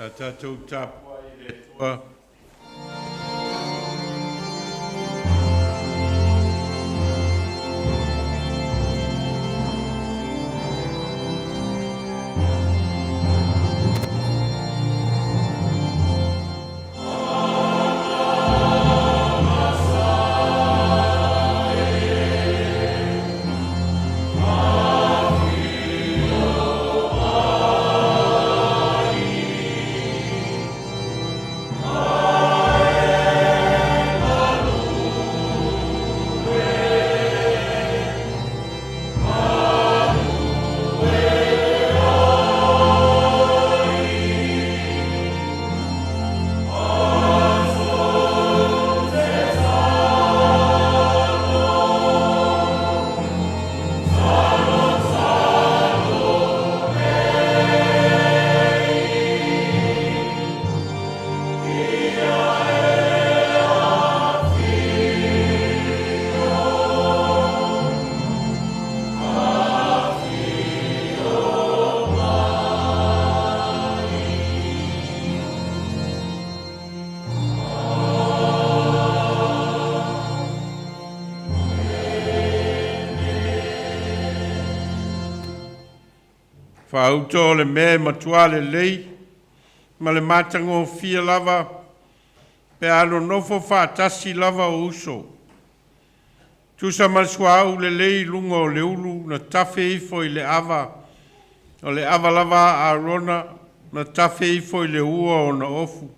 Sa tatou tapuai i le Atua. Faauto o le mea e matua lelei ma le matagofie lava pe a nonofo faatasi lava o uso, tusa ma le suauu lelei i luga o le ulu na tafe ifo i le ava, o le ava lava a Arona na tafe ifo i le ua ona ofu.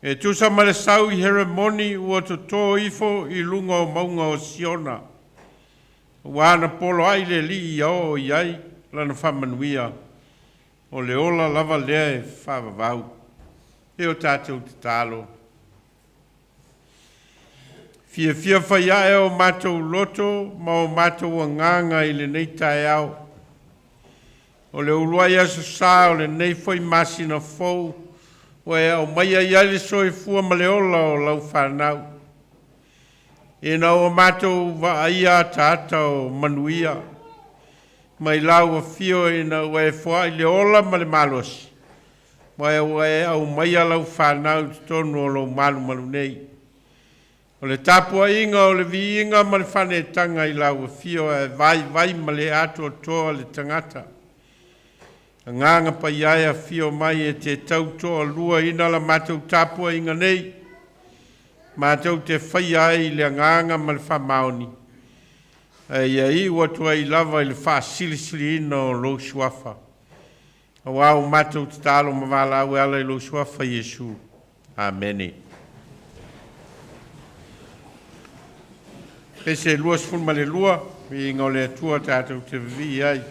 E tusa ma le sau i Heremoni ua toto ifo i luga o mauga o Siona, ua na poloai le Alii ia oo i ai lana faamanuia, o le ola lava lea e faavavau. E o tatou tatalo. Fiafia fai ae o matou loto ma o matou agaga i lenei taeao. O le uluai aso sa o lenei foi masina fou ua e aumaia i ai le soifua ma le ola o lau fanau. Ina ua matou vaaia ataata o manuia mai lau afio ina ua e foai le ola ma le malosi, ma ua e aumaia lau fanau i totonu o lou malumalu nei. O le tapuaiga o le viiga ma le faaneetaga i lau afio ae vaivai ma le atoatoa le tagata. Agaga Paia e afio mai e te tautoaluaina la matou tapuaiga nei, matou te faia ai i le agaga ma le faamaoni, ae ia iu atu ai lava i le faasilisiliina o lou Suafa. Aua ua matou tatalo ma valaau e ala i lou Suafa Iesu. Amene. Pese 22, viiga o le Atua tatou te vivii ai.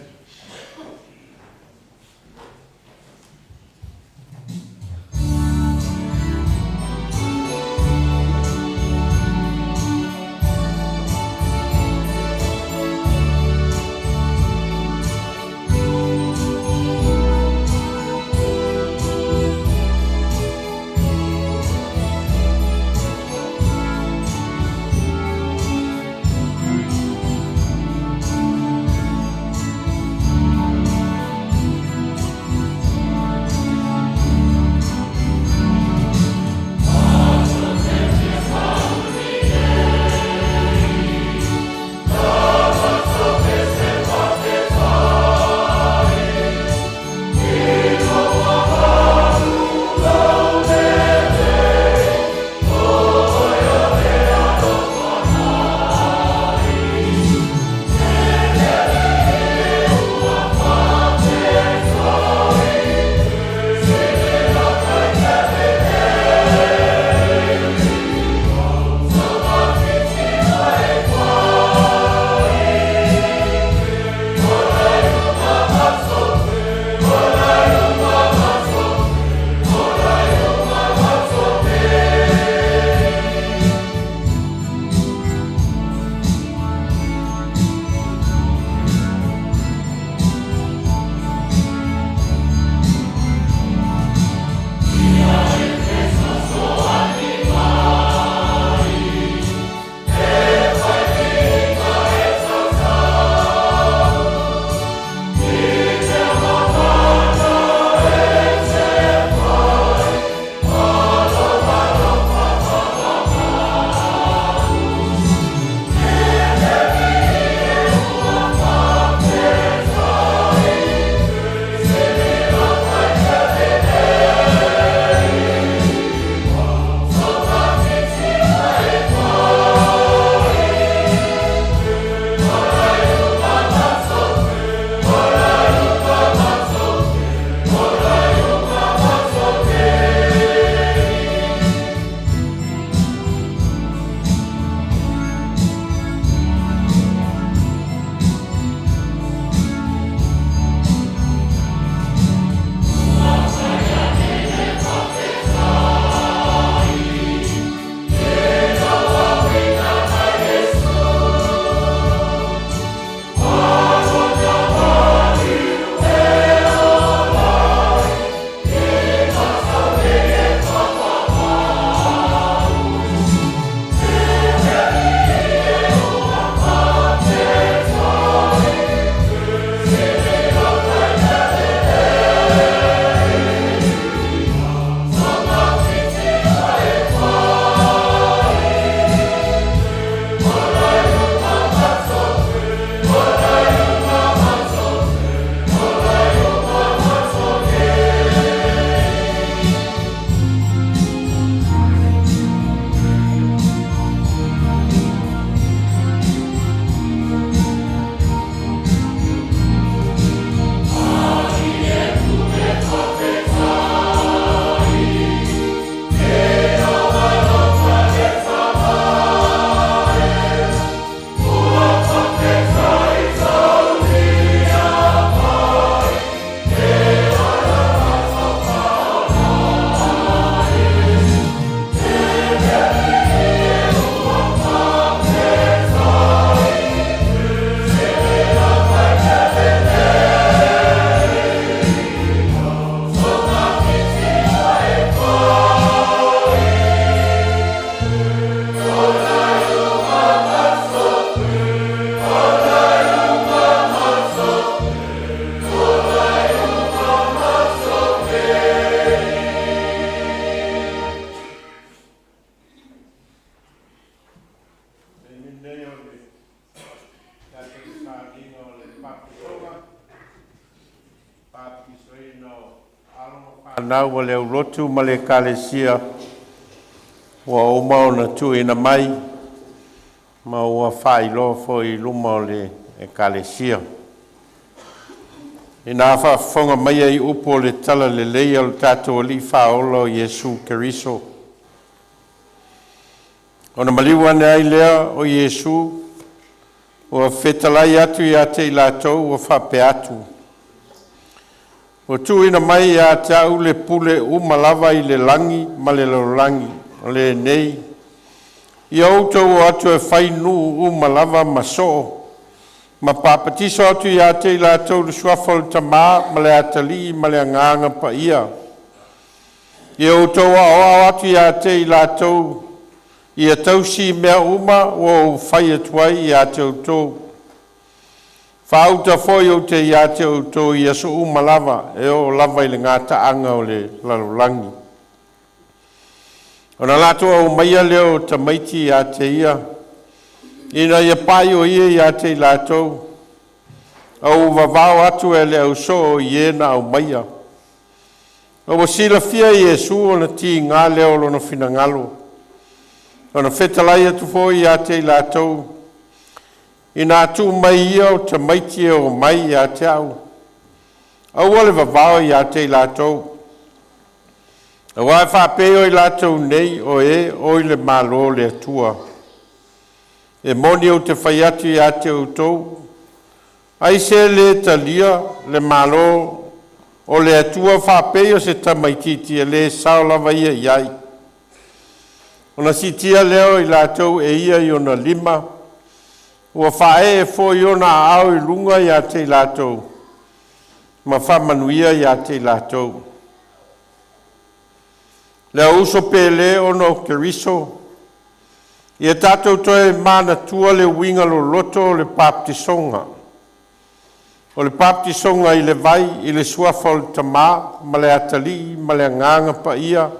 Puleina o alo ma fanau a le aulotu ma le Ekalesia ua uma ona tuuina mai ma ua faailoa foi i luma o le Ekalesia. Ina faafofoga maia i upu o le Talalelei a lo tatou Alii Faaola o Iesu Keriso, ona maliu ane ai lea o Iesu, ua fetalai atu ia te i latou ua faapea atu, “Ua tuuina mai ia te au le pule uma lava i le lagi ma le lalolagi. O lenei, ia outou o atu e fai nuu uma lava ma soo, ma papatiso atu ia te i latou i le suafa o le Tama ma le Atalii ma le Agaga Paia. Ia outou aoao atu ia te i latou ia tausi mea uma ua ou fai atu ai ia te outou. Faauta foi ou te ia te outou i aso uma lava e oo lava i le gataaga o le lalolagi.” Ona latou aumaia lea o tamaiti ia te ia, ina ia pa'i o ia ia te i latou, a ua vavao atu e le ausoo i e na aumaia. Ina ua silafia e Iesu ona tiga lea o lona finagalo, ona fetalai atu foi ia te i latou, “Ina tuu mai ia o tamaiti e oo mai ia te a'u, aua le vavao ia te i latou, aua e faapei o i latou nei o e oi le Malo o le Atua. E moni ou te fai atu ia te outou, ai se lē talia le Malo o le Atua faapei o se tamaitiiti, e le sao lava ia i ai.” Ona siitia lea o i latou e ia i ona lima, ua faaee foi ona aao i luga ia te i latou, ma faamanuia ia te i latou. Le au uso pele ona o Keriso, ia tatou toe manatua le uiga loloto o le papatisoga. O le papatisoga i le vai i le suafa o le Tama ma le Atalii ma le Agaga Paia,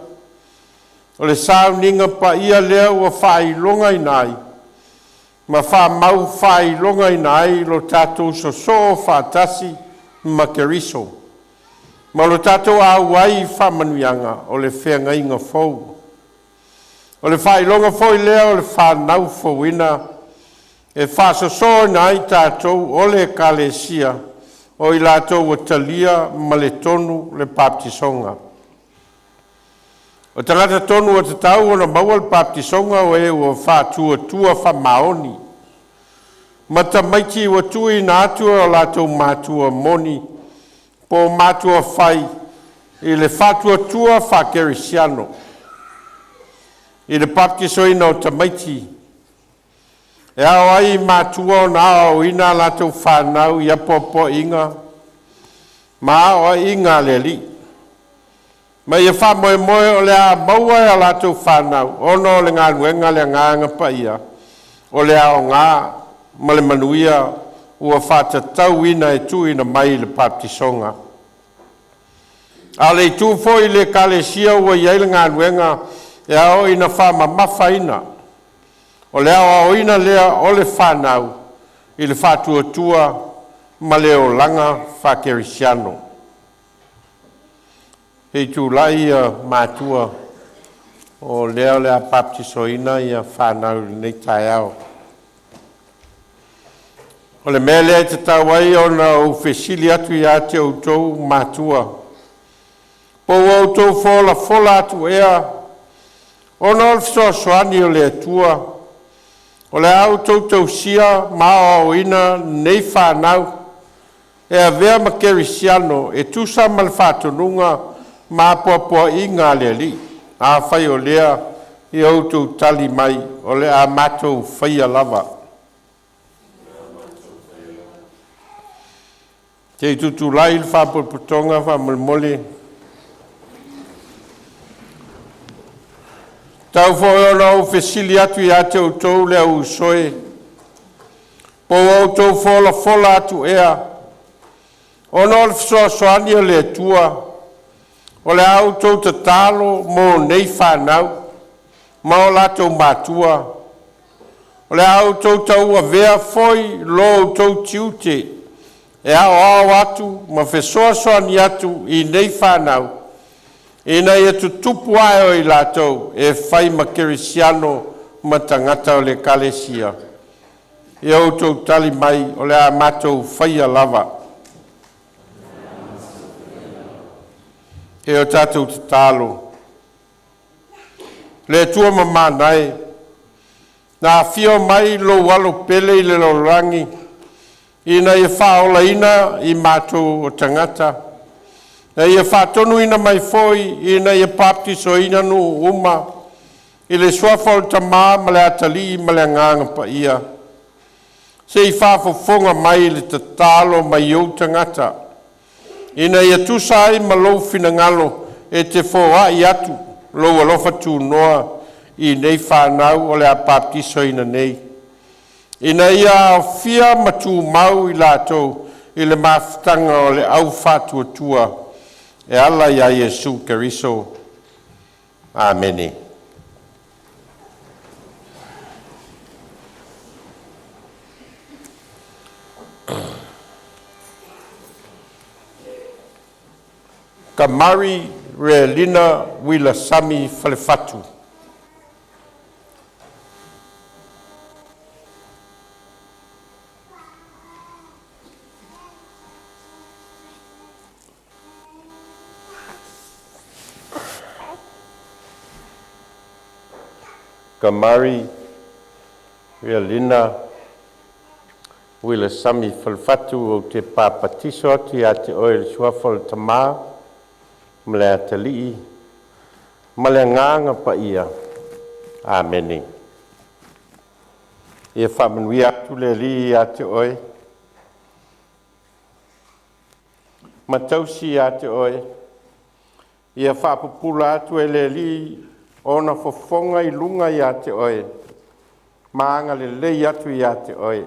o le sauniga paia lea ua faailogaina ai ma faamaufaailogaina ai lo tatou sosoo faatasi ma Keriso ma lo tatou auai i faamanuiaga o le feagaiga fou. O le faailoga foi lea o le fanau fouina e faasosooina ai tatou o le Ekalesia o i latou ua talia ma le tonu le papatisoga. O tagata tonu ua tatau ona maua le papatisoga o e ua faatuatua faamaoni, ma tamaiti ua tuuina atu e o latou matua moni po o matua fai i le faatuatua faakerisiano. I le papatisoina o tamaiti, e ao ai i matua ona aoaoina a latou fanau i apoapoaiga ma aoaiga a le Alii, ma ia faamoemoe o le a maua e a latou fanau ona o le galuega a le Agaga Paia o le aoga ma le manuia ua faatatauina e tuuina mai i le papatisoga. A o le itu foi i le ekalesia ua i ai le galuega e ao ina faamamafaina, o le aoaoina lea o le fanau i le faatuatua ma le olaga faakerisiano. Se i tulai matua o lea o le a papatisoina fanau i lenei taeao. O le mea lea e tatau ai ona ou fesili atu ia te outou matua, po ua outou folafola atu ea ona o le fesoasoani a le Atua o le a outou tausia ma aoaoina nei fanau e avea ma kerisiano e tusa ma le faatonuga ma apoapoaiga a le Alii. Afai o lea, ia outou tali mai, “O le a matou faia lava.” Se i tutulai le Faapotopotoga faamolemole. E tatau foi ona ou fesili atu ia te outou le au uso e, po ua outou folafola atu ea ona o le fesoasoani a le Atua o le a outou tatalo mo nei fanau ma o latou matua, o le a outou tauavea foi lo outou tiute e aoao atu ma fesoasoani atu i nei fanau ina ia tutupu ae o i latou e fai ma kerisiano ma tagata o le Ekalesia?” Ia outou tali mai, “O le a matou faia lava.” E o tatou tatalo, le Atua mamana e, na afio mai lou alo pele i le lalolagi ina ia faaolaina i matou o tagata, na ia faatonuina mai foi ina ia papatisoina nuu uma i le suafa o le Tama ma le Atalii ma le Agaga Paia. Se i faafofoga mai i le tatalo mai ou tagata, ina ia tusa ai ma lou finagalo e te foai atu lou alofa tunoa i nei fanau o le a papatisoina nei, ina ia alofia ma tumau i latou i le mafutaga o le au faatuatua e ala ia Iesu Keriso. Amene. Kamari Realina Uila Sami Falefatu. Kamari Realina Uila Sami Falefatu, ou te papatiso atu ia te oe i le Suafa o le Tama ma le Atalii ma le Agaga Paia. Amene. Ia faamanuia atu le Alii ia te oe ma tausi ia te oe. Ia faapupula atu e le Alii ona fofoga i luga ia te oe ma agalelei atu ia te oe.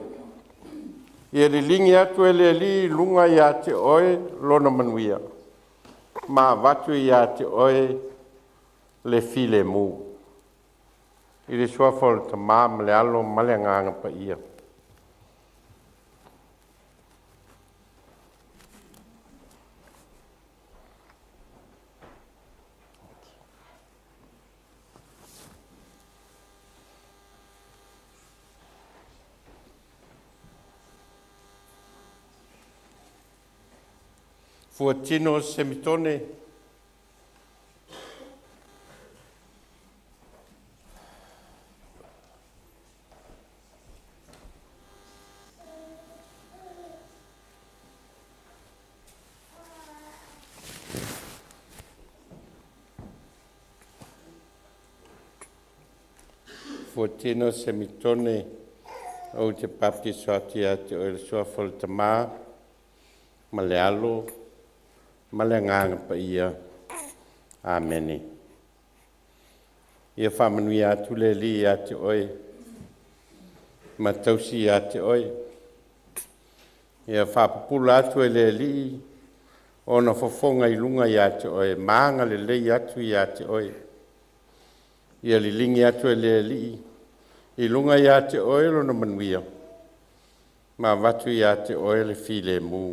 Ia liligi atu e le Alii i luga ia te oe lona manuia ma avatu ia te oe le filemu. I le suafa o le Tama ma le Alo ma le Agaga Paia. Fuatino Semitone. Fuatino Semitone, ou te papatiso atu ia te oe i le suafa o le Tama ma le Alo ma le Agaga Paia. Amene. Ia faamanuia atu le Alii ia te oe ma tausi ia te oe. Ia faapupula atu e le Alii ona fofoga i luga ia te oe ma agalelei atu ia te oe. Ia liligi atu e le Alii i luga ia te oe lona manuia ma avatu ia te oe le filemu.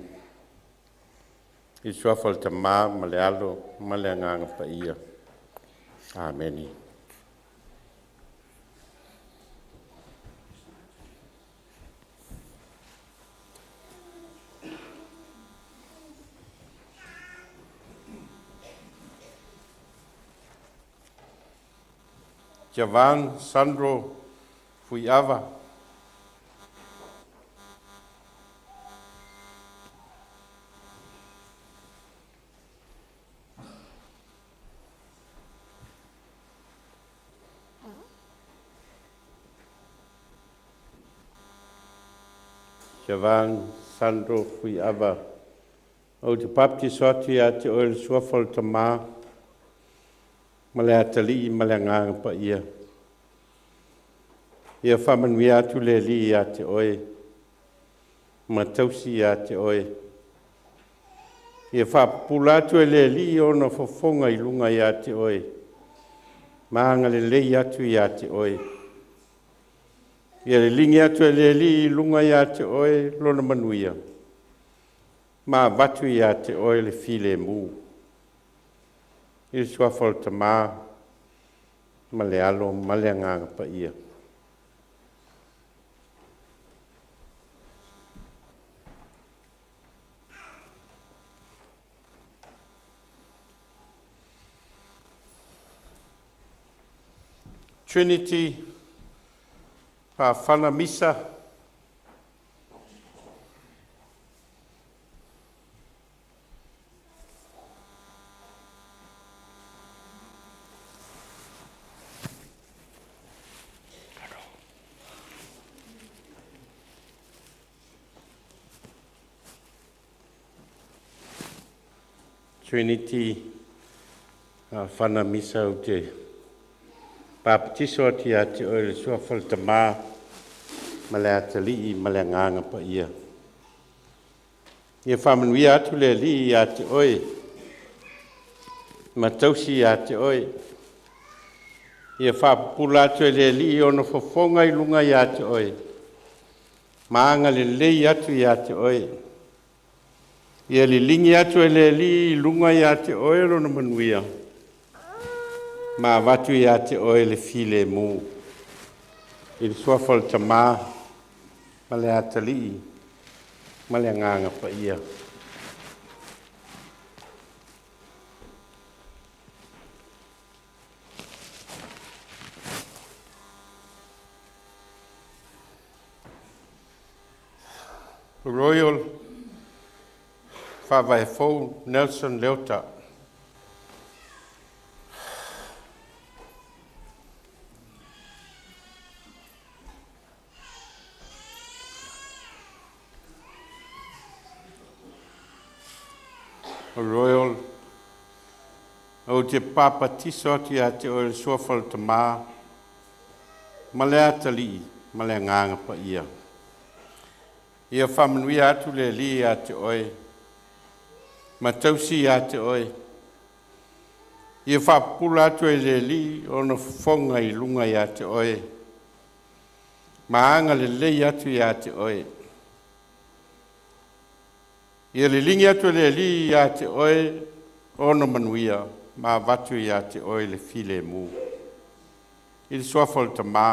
I le suafa o le Tama ma le Alo ma le Agaga Paia. Amene. Javan Sandro Fuiava. Javan Sandro Fuiava, ou te papatiso atu ia te oe i le suafa o le Tama ma le Atalii ma le Agaga Paia. Ia faamanuia atu le Alii ia te oe ma tausi ia te oe. Ia faapupula atu e le Alii ona fofoga i luga ia te oe ma agalelei atu ia te oe. Ia liligi atu e le Alii i luga ia te oe lona manuia Ma avatu ia te oe le filemu. I le suafa o le Tamā ma le Alo ma le Agaga Paia. Trinity Faafana Misa. Trinity Faafana Misa, ou te papatiso atu ia te oe i le suafa o le Tamā ma le Atalii ma le Agaga Paia. Ia faamanuia atu le Alii ia te oe ma tausi ia te oe. Ia faapupula atu e le Alii ona fofoga i luga ia te oe, ma agalelei atu ia te oe. Ia liligi atu e le Alii i luga ia te oe lona manuia, ma avatu ia te oe le filemu. I le suafa o le Tamā ma le Atalii ma le Agaga Paia. Royal Faavae Fou Nelson Leota. Royal, ou te papatiso atu ia te oe i le suafa o le Tamā ma le Atalii ma le Agaga Paia. Ia faamanuia atu le Alii ia te oe ma tausi ia te oe. Ia faapupula atu e le Alii ona fofoga i luga ia te oe, ma agalelei atu ia te oe. Ia liligi atu e le Alii ia te oe ona manuia, ma avatu ia te oe le filemu. I le suafa o le Tamā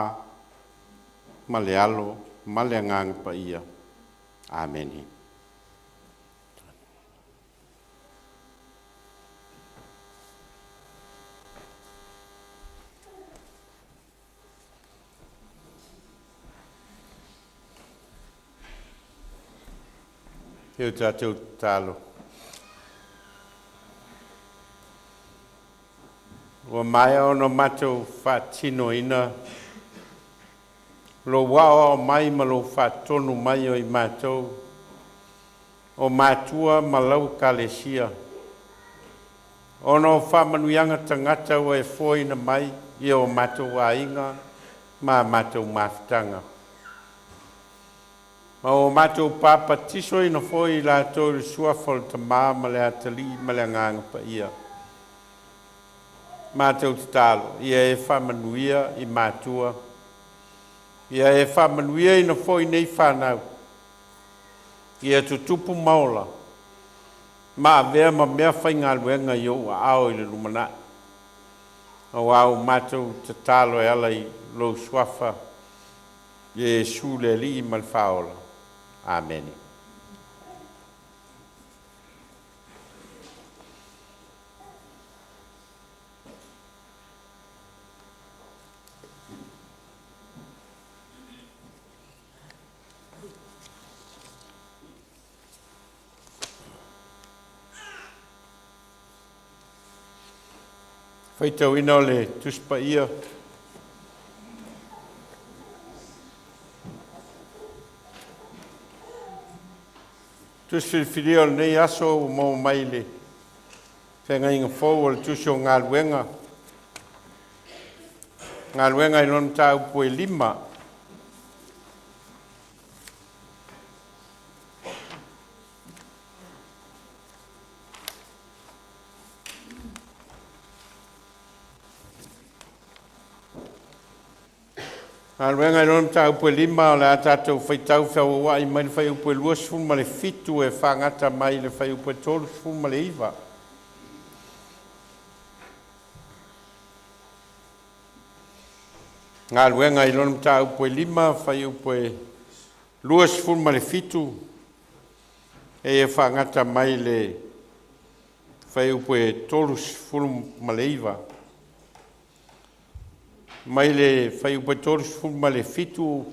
ma le Alo ma le Agaga Paia. Amene. E o tatou tatalo. Ua maea ona matou faatinoina lou aoao mai ma lou faatonu mai o i matou o matua ma lau Ekalesia, ona o faamanuiaga tagata ua e foaina mai i o matou aiga ma a matou mafutaga. Ma ua matou papatisoina foi i latou i le suafa o le Tamā ma le Atalii ma le Agaga Paia. Matou tatalo, ia e faamanuia i matua, ia e faamanuiaina foi nei fanau, ia tutupu ma ola, ma avea ma mea faigaluega i ou aao i le lumanai. Aua ua matou tatalo e ala i lou suafa, Iesu le Alii ma le Faaola. Amene. Faitauina o le Tusi Paia Tusi filifilia o lenei aso ua maua mai le Feagaiga Fou o le Tusi o Galuega, Galuega i lona mataupu e 5. Galuega i lona mataupu e 5 o le a tatou faitau feauauai mai le fuaiupu e 27 e faagata mai le fuaiupu e 39. Galuega i lona mataupu e 5, fuaiupu e 27 e faagata mai le fuaiupu e 39. Mai le fuaiupu e 37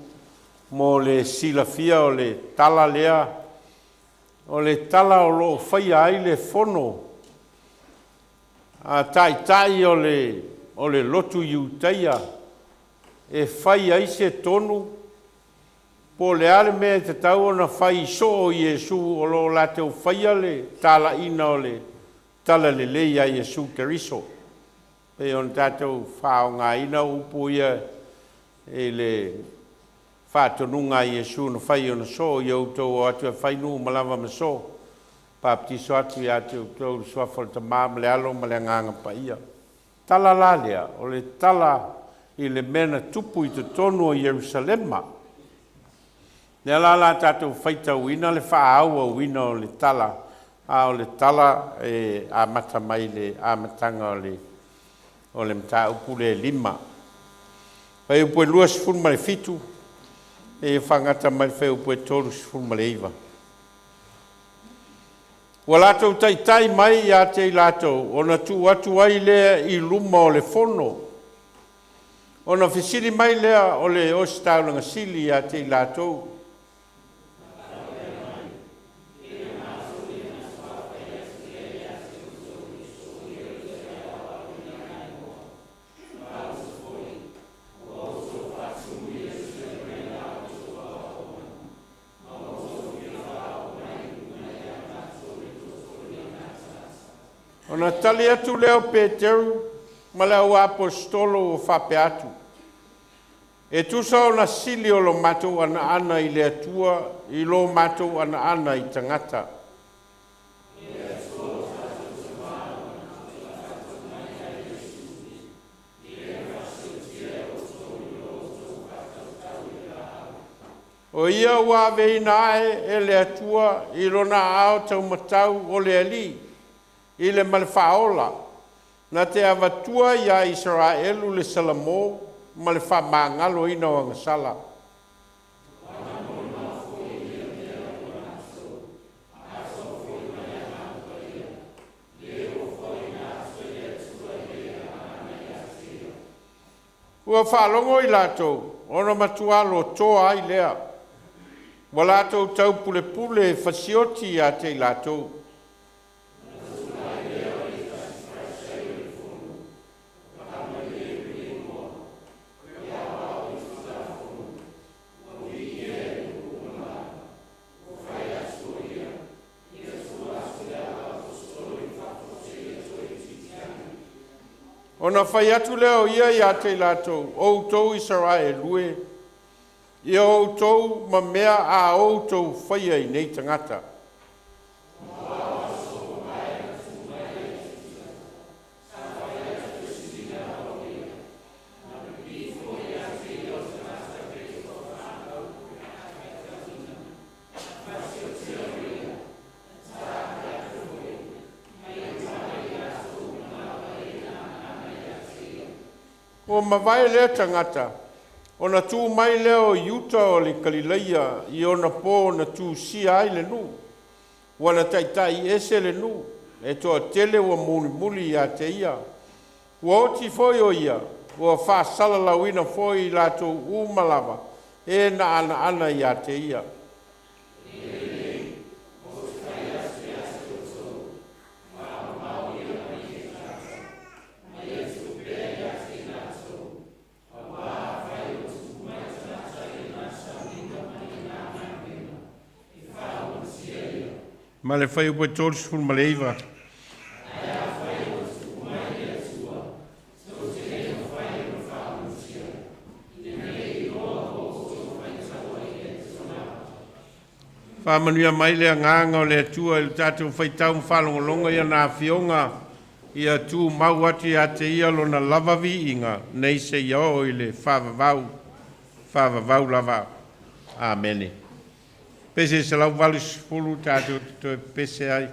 mo le silafia o le tala lea, o le tala o lo o faia ai le fono a Taitai o le Lotu Iutaia e fai ai se tonu po o le a le mea e tatau ona fai i soo o Iesu o lo o latou faia le talaiina o le Talalelei a Iesu Keriso. E pei ona tatou faaaogaina upu ia i le faatonuga a Iesu na fai i ona soo, ia outou o atu e fai nuu ma lava ma soo, papatiso atu ia te outou i le suafa o le Tama ma le Alo ma le Agaga Paia. Tala la lea, o le tala i le mea na tupu i totonu o Ierusalema. Lea la o le a tatou faitauina le faaauauina o le tala, a o le tala e amata mai le amataga o le mataupu lea e 5. Fuaiupu e 27 e faagata mai le fuaiupu e 39. Ua latou taitai mai ia te i latou, ona tuu atu ai lea i luma o le fono. Ona fesili mai lea o le Ositaulaga sili ia te i latou. Ona tali atu lea o Peteru ma le au aposetolo ua faapea atu, e tusa ona sili o lo matou anaana i le Atua i lo matou anaana i tagata. O ia ua aveina ae e le Atua i lona aao taumatau o le Alii i le ma le Faaola, na te avatua iā Isaraelu le salamo ma le faamagaloina o agasala. Ua faalogo i latou ona matua lotoa ai lea, ua latou taupulepule e fasioti ia te i latou. Ona fai atu lea o ia ia te i latou, outou Isaraelu e, ia outou ma mea a outou faia i nei tagata. Ua mavae lea tagata, ona tu mai lea o Iuta o le Kalileia i ona po na tusia ai le nuu, ua na taitai ese le nuu, e toatele ua mulimuli ia te ia. Ua oti foi o ia, ua faasalalauina foi i latou uma lava e na anaana ia te ia. Ma le fuaiupu e 39. Faamanuia mai le agaga o le Atua i le tatou faitau ma faalogologo i ana afioga, ia tumau atu ia te ia lona lava viiga nei seia oo i le faavavau. faavavau lava. Amene. Pese 180 tatou te toe pepese ai.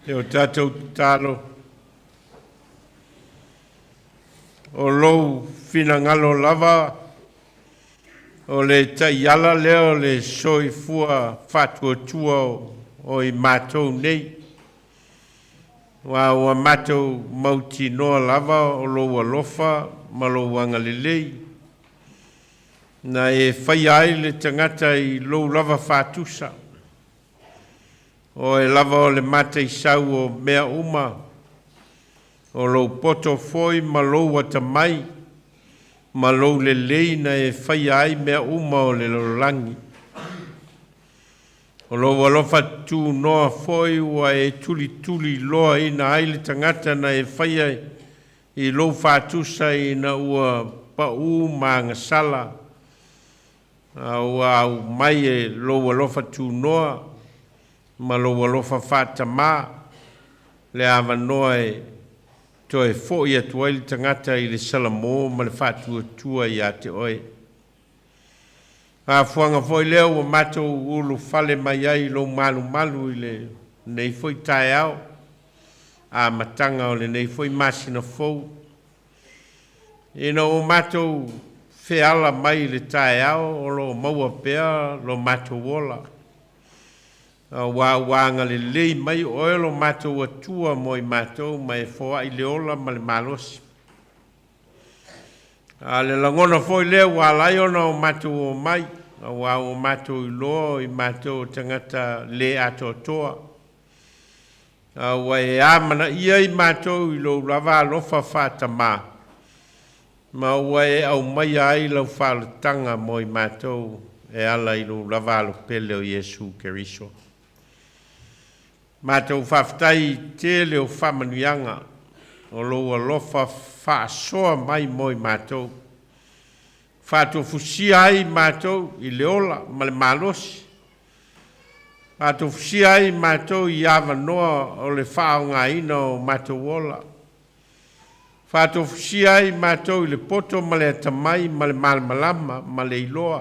E o tatou tatalo, o lou finagalo lava, o le taiala lea o le soifua faatuatua o i matou nei. Ua ua matou mautinoa lava o lou alofa ma lou agalelei. Na e faia ai le tagata i lou lava faatusa. O oe lava o le mataisau o mea uma, o lou poto foi ma lou atamai, ma lou lelei na e faia ai mea uma o le lalolagi. O lou alofa tunoa foi ua e tulituliloaina ai le tagata na e faia i lou faatusa ina ua pau ma agasala, a ua aumai e lou alofa tunoa ma lou alofa faatamā le avanoa e toe fo'i atu ai le tagata i le salamo ma le faatuatua iā te Oe. Afuaga foi lea ua matou ulufale mai ai i Lou malumalu i lenei foi taeao, amataga o lenei foi masina fou. Ina ua matou feala mai i le taeao o lo o maua pea lo matou ola, aua ua agalelei mai Oe lo matou Atua mo i matou ma e foai le ola ma le malosi. A le lagona foi lea ua ala ai ona o matou omai, aua ua matou iloa o i matou o tagata le atoatoa, a ua e amanaia i matou i lou lava alofa faatamā, ma ua e aumaia ai lau faaolataga mo i matou e ala i lou lava Alo pele o Iesu Keriso. Matou faafetai i tele o faamanuiaga o lou alofa faasoa mai mo i matou, faatofusia ai matou i le ola ma le malosi, faatofusia ai matou i avanoa o le faaaogaina o matou ola, faatofusia ai matou i le poto ma le atamai ma le malamalama ma le iloa,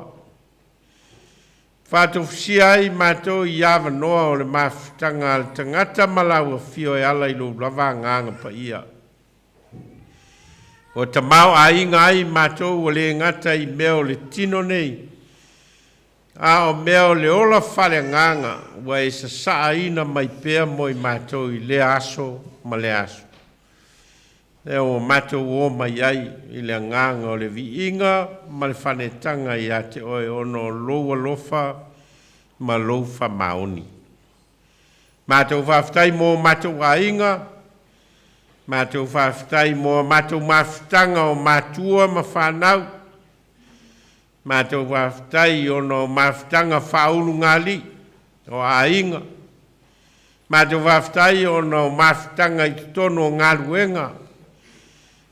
faatofusia ai matou i avanoa o le mafutaga a le tagata ma lau afio e ala i lou lava Agaga Paia. Ua tamaoaiga ai matou ua le gata i mea o le tino nei, a o mea o le ola faaleagaga ua e sasaaina mai pea mo i matou i lea aso ma lea aso. Lea ua matou o mai ai i le agaga o le viiga ma le faanetaga iā te Oe ona o lou alofa ma lou faamaoni. Matou faafetai mo matou aiga, matou faafetai mo a matou mafutaga o matua ma fanau, matou faafetai ona o mafutaga faaulugalii o aiga, matou faafetai ona o mafutaga i totonu o galuega,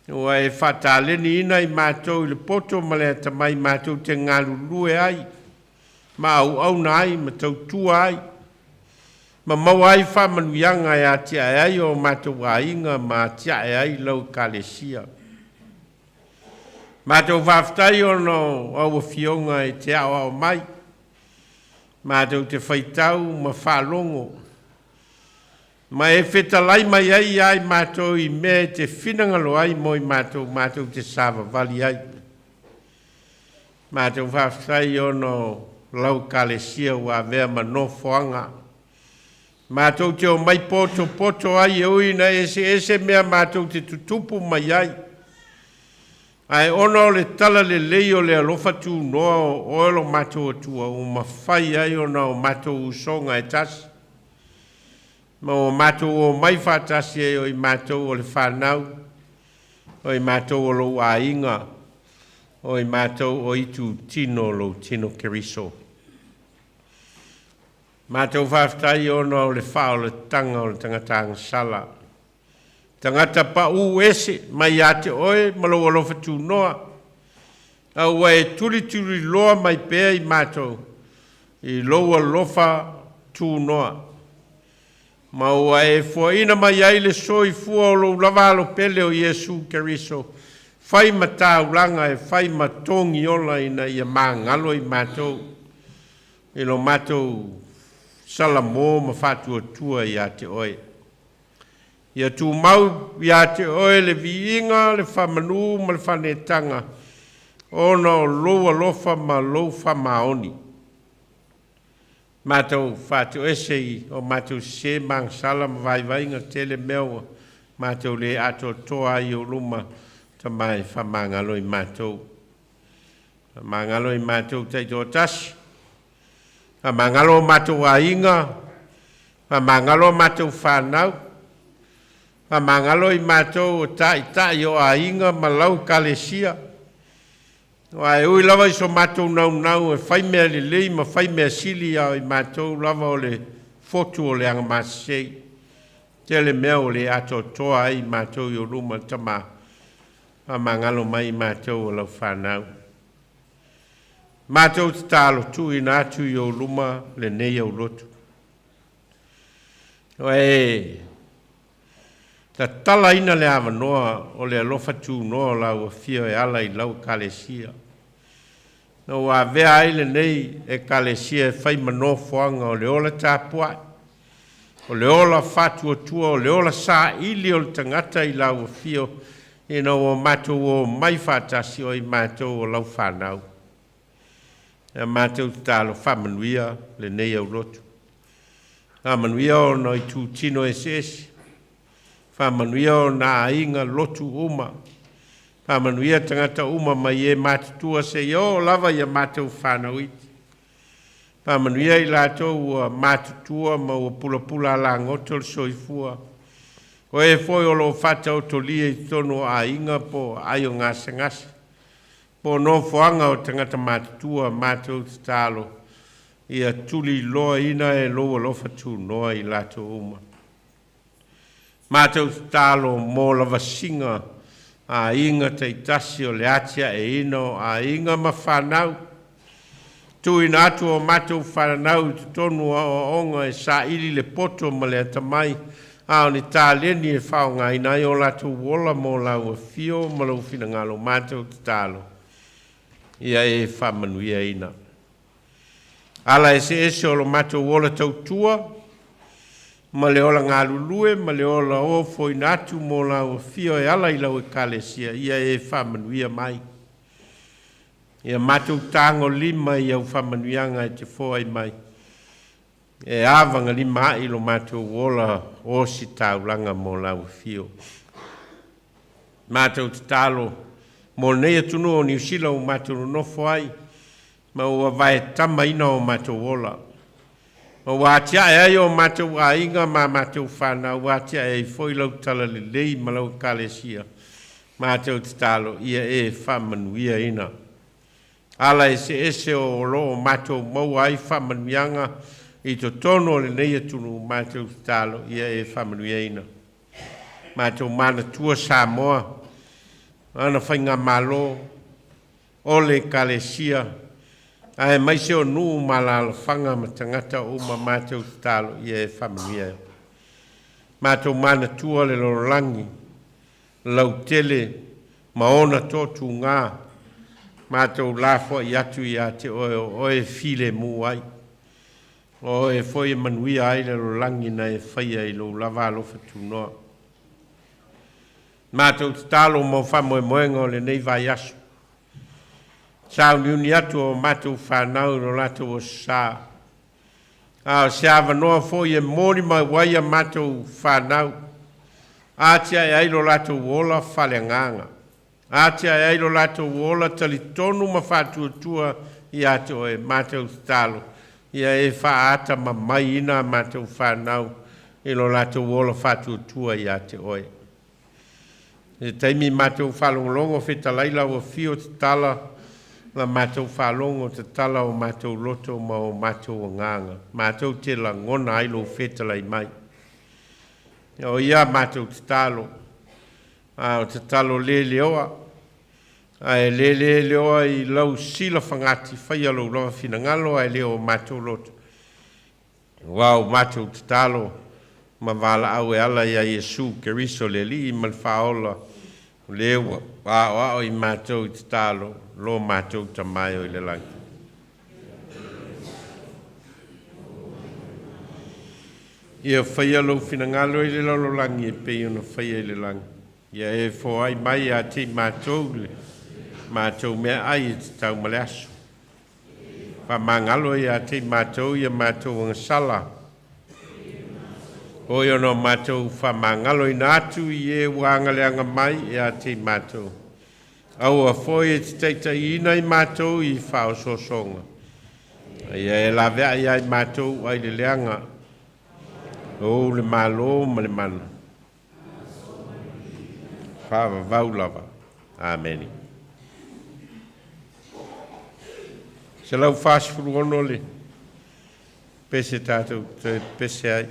ua e faataleniina i matou i le poto ma le atamai matou te galulue ai, ma auauna ai ma tautua ai, ma maua ai faamanuiaga e atiae ai o matou aiga ma atiae ai lau Ekalesia. Matou faafetai ona o au afioga e te aoao mai, matou te faitau ma faalogo, ma e fetalai mai ai iā i matou i mea e te finagalo ai mo i matou matou te savavali ai. Matou faafetai ona o lau Ekalesia ua avea ma nofoaga matou te omai potopoto ai e ui ina eseese mea matou te tutupu mai ai, ae ona o le talalelei o le alofa tunoa o Oe lo matou Atua ua mafai ai ona o matou usoga e tasi, ma ua matou omai faatasi ai o i matou o le fanau, o i matou o lou aiga, o i matou o itu tino o lou tino Keriso. Matou faafetai ona o le faaolataga o le tagata agasala, tagata paū ese mai iā te Oe ma lou alofa tunoa, a ua e tulituliloa mai pea i matou i lou alofa tunoa, ma ua e foaina mai ai le soifua o lou lava Alo pele o Iesu Keriso, fai ma taulaga e fai ma togiola ina ia magalo i matou i lo matou salamo ma faatuatua iā te Oe. Ia tumau iā te Oe le viiga, le faamanu ma le faanetaga ona o lou alofa ma lou faamaoni. Matou faatoese i o matou sesē ma agasala ma vaivaiga tele mea ua matou le atoatoa ai i ou luma, Tama e faamagalo i matou. Faamagalo i matou taitoatasi, faamagalo o matou aiga, faamagalo a matou fanau, faamagalo i matou o taitai o aiga ma lau Ekalesia. Aua e ui lava i so matou naunau e fai mea lelei ma fai mea sili, a o i matou lava o le fotu o le agamasesei. Tele mea ua le atoatoa ai i matou i ou luma, Tama, faamagalo mai i matou o lau fanau. Matou tatalo tuuina atu i ou luma lenei aulotu. Oe Tatalaina le avanoa o le alofa tunoa o lau afio e ala i lau Ekalesia. Na ua avea ai lenei Ekalesia e fai ma nofoaga o le ola tapuai, o le ola faatuatua, o le ola saili o le tagata i lau afio, ina ua matou omai faatasi o i matou o lau fanau. Ia matou tatalo faamanuia lenei aulotu. Faamanuia ona o itutino eseese. Faamanuia ona aiga lotu uma. Faamanuia tagata uma mai e matutua seia oo lava ia matou fanau iti. Faamanuia i latou ua matutua ma ua pulapula alagoto le soifua. O e foi o lo o faataotolia i totonu o aiga po o aai o gasegase, po o nofoaga o tagata matutua, matou tatalo, ia tuliloaina e lou alofa tunoa i latou uma. Matou tatalo mo lavasiga aiga taitasi o le atiaeina o aiga ma fanau. Tuuina atu o matou fanau i totonu o aoaoga e saili le poto ma le atamai, a o ni taleni e faaaogaina ai o latou ola mo lau afio ma lou finagalo, matou tatalo, ia e faamanuiaina. Ala eseese o lo matou ola tautua, ma le ola galulue, ma le ola ofoina atu mo lau afio e ala i lau Ekalesia, ia e faamanuia mai. Ia matou tagolima i au faamanuiaga e te foai mai, e avagalima ai lo matou ola ositaulaga mo lau afio. Matou tatalo mo lenei atunuu o Niu Sila ua matou nonofo ai, ma ua vaetamaina o matou ola. Ma ua atiae ai o matou aiga ma matou fanau, ua atiae ai foi lau talalelei ma lau Ekalesia. Matou tatalo, ia e faamanuiaina. Ala eseese o lo o matou maua ai faamanuiaga i totonu o lenei atunuu, matou tatalo, ia e faamanuiaina. Matou manatua Samoa, ana faigamalo, o le Ekalesia, aemaise o nuu ma alaalafaga ma tagata uma, matou tatalo, ia e faamanuia. Matou manatua le lalolagi lautele ma ona toatuga, matou lafoai atu ia te oe o oe e filemu ai, o oe foi e manuia ai le lalolagi na e faia i lou lava alofa tunoa. Matou tatalo mo faamoemoega o lenei vaiaso, sauniuni atu o matou fanau i lo latou aso sa, a o se avanoa foi e molimau ai a matou fanau, atiae ai lo latou ola faaleagaga, atiae ai lo latou ola talitonu ma faatuatua ia te oe, matou tatalo, ia e faatamamaiina a matou fanau i lo latou ola faatuatua ia te oe. I le taimi matou faalogologo fetalai lau afio tatala la matou faalogo, tatala o matou loto ma o matou agaga, matou te lagona ai lou fetalai mai. O ia matou tatalo, a o tatalo le leoa, ae le le leoa i lau silafagati, faia lou lava finagalo ae le o matou loto. Aua o matou tatalo ma valaau e ala ia Iesu Keriso le Alii ma le Faaola, o le ua aoao i matou i tatalo, lo matou Tama e o i le lagi. Ia faia lou finagalo i le lalolagi e pei ona faia i le lagi. Ia e foai mai ia te i matou le matou meaai e tatau ma le aso. Faamagalo ia te i matou ia matou agasala, o ona o matou faamagaloina atu i e ua agaleaga mai ia te i matou. Aua foi e te taitaiina i matou i faaosoosoga, ia e laveai ai matou ai le leaga, o le malo ma le mana, faavavau lava. Ameni. 146 le pese tatou toe pese ai.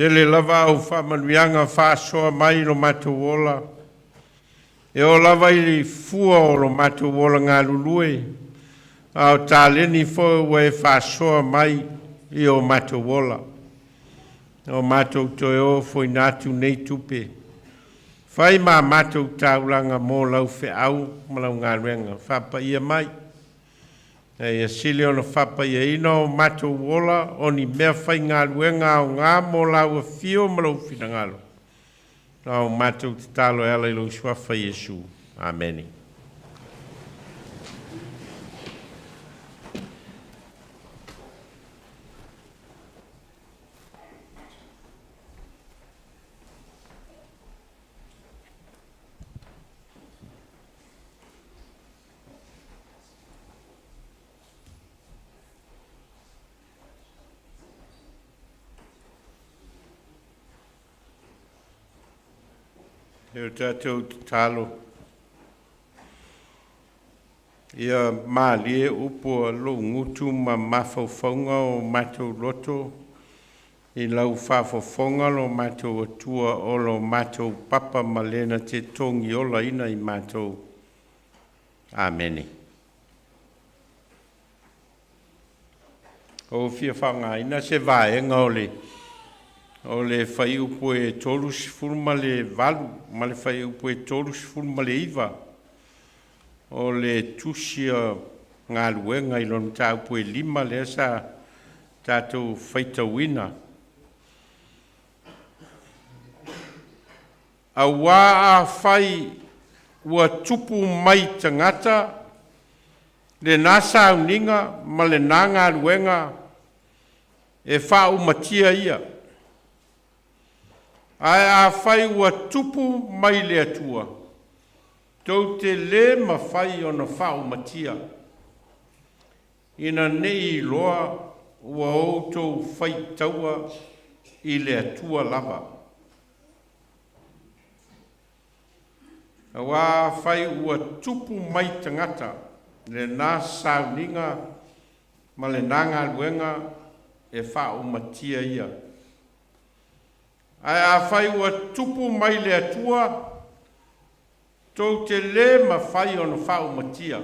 Tele lava au faamanuiaga faasoa mai i lo matou ola, e oo lava i le fua o lo matou ola galulue, a o taleni foi ua e faasoa mai i o matou ola. O matou toe ofoina atu nei tupe, fai ma matou taulaga mo lau feau ma lau galuega. Faapaia mai. Ia sili ona faapaiaina o matou ola o ni mea faigaluega aoga mo lau afio ma lou finagalo. Na o matou tatalo e ala i lou suafa Iesu. Amene. E o tatou tatalo, ia malie upu a lou gutu ma mafaufauga o matou loto i lau faafofoga lo matou Atua o lo matou papa ma lena te togiolaina i matou. Amene. O fia faaaogaina se vaega o le fuaiupu e 38 ma le fuaiupu e 39 o le tusi o galuega i lona mataupu e 5 lea sa tatou faitauina. Auā afai ua tupu mai tagata lena sauniga ma lena galuega e faaumatia ia. Ae afai ua tupu mai le Atua, tou te lē mafai ona faaumatia, ina ne i iloa ua outou faitaua i le Atua lava. Auā afai ua tupu mai tagata lena sauniga ma lena galuega e faaumatia ia. Ae afai ua tupu mai le Atua, tou te lē mafai ona faaumatia,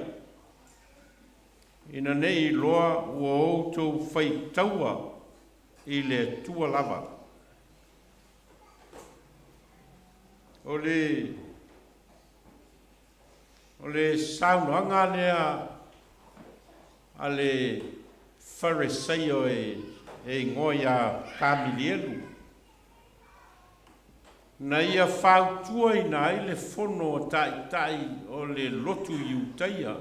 ina ne i iloa ua outou faitaua i le Atua lava. O le saunoaga lea a le Faresaio e igoa ia Kamilielu, na ia fautuaina ai le fono a taitai o le lotu Iutaia,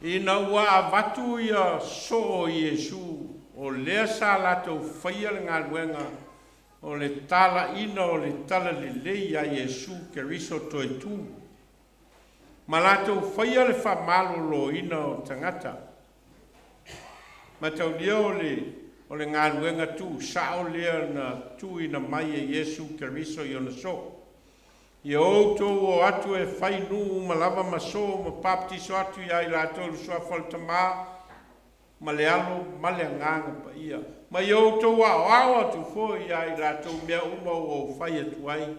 ina ua avatu ia soo o Iesu o lea sa latou faia le galuega o le talaina o le tala lelei a Iesu Keriso toe tu, ma latou faia le faamaloloina o tagata. Mataulia o le galuega tuusao lea na tuuina mai e Iesu Keriso i ona soo. Ia outou o atu e fai nuu uma lava ma soo ma papatiso atu ia i latou le suafa o le Tamā ma le Alo ma le Agaga Paia. Ma ia outou aoao atu foi ia i latou mea uma ua ou fai atu ai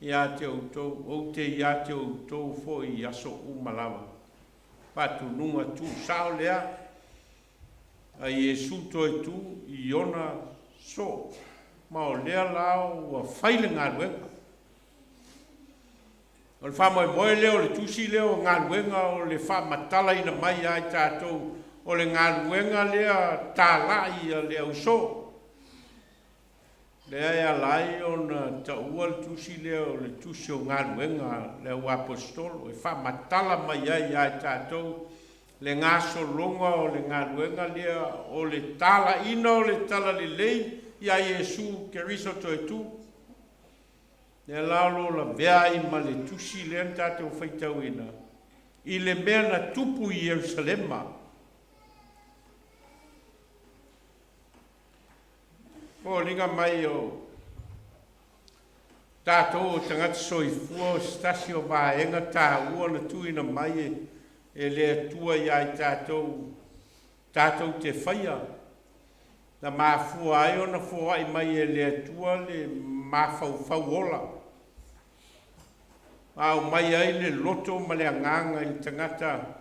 ia te outou, ou te ia te outou foi i aso uma lava. Faatunuga tuusao lea a Iesu toe tu i ona soo. Ma o lea la ua fai le galuega. O le faamoemoe lea o le tusi lea o galuega o le faamatalaina mai ai tatou o le galuega lea talai a le ausoo. Lea e ala ai ona taua le tusi lea o le tusi o galuega le au aposetolo e faamatala mai ai ia i tatou le gasologa o le galuega lea o le talaina o le talalelei ia Iesu Keriso toe tu. Lea la o lo o lavea ai ma le tusi lea na tatou faitauina i le mea na tupu i Ierusalema. Foliga mai o tatou o tagata soifua o se tasi o vaega taua na tuuina mai e le Atua ia i tatou tatou te faia. Na mafua ai ona foai mai e le Atua le mafaufau ola, ma aumai ai le loto ma le agaga i le tagata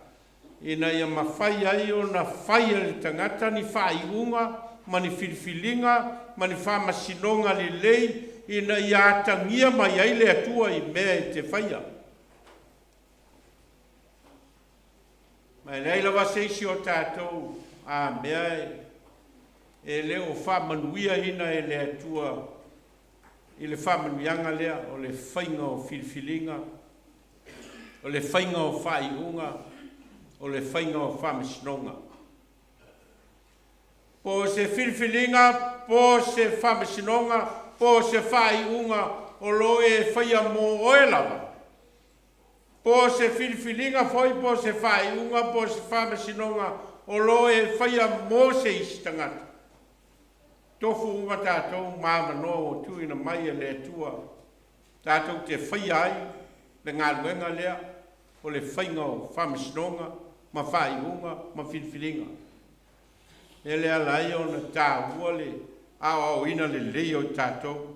ina ia mafai ai ona fai e le tagata ni faaiuga ma ni filifiliga ma ni faamasinoga lelei ina ia atagia mai ai le Atua i mea e te faia. Ma e leai lava se isi o tatou a mea e le o faamanuiaina e le Atua i le faamanuiaga lea o le faiga o filifiliga, o le faiga o faaiuga, o le faiga o faamasinoga. Po o se filifiliga, po o se faamasinoga, po o se faaiuga o lo o e faia mo oe lava, po o se filifiliga foi, po o se faaiuga, po o se faamasinoga o lo o e faia mo se isi tagata, tofu uma tatou ma avanoa ua tuuina mai e le Atua tatou te faia ai le galuega lea o le faiga o faamasinoga ma faaiuga ma filifiliga. E le ala ai ona taua le aoaoina lelei o i tatou.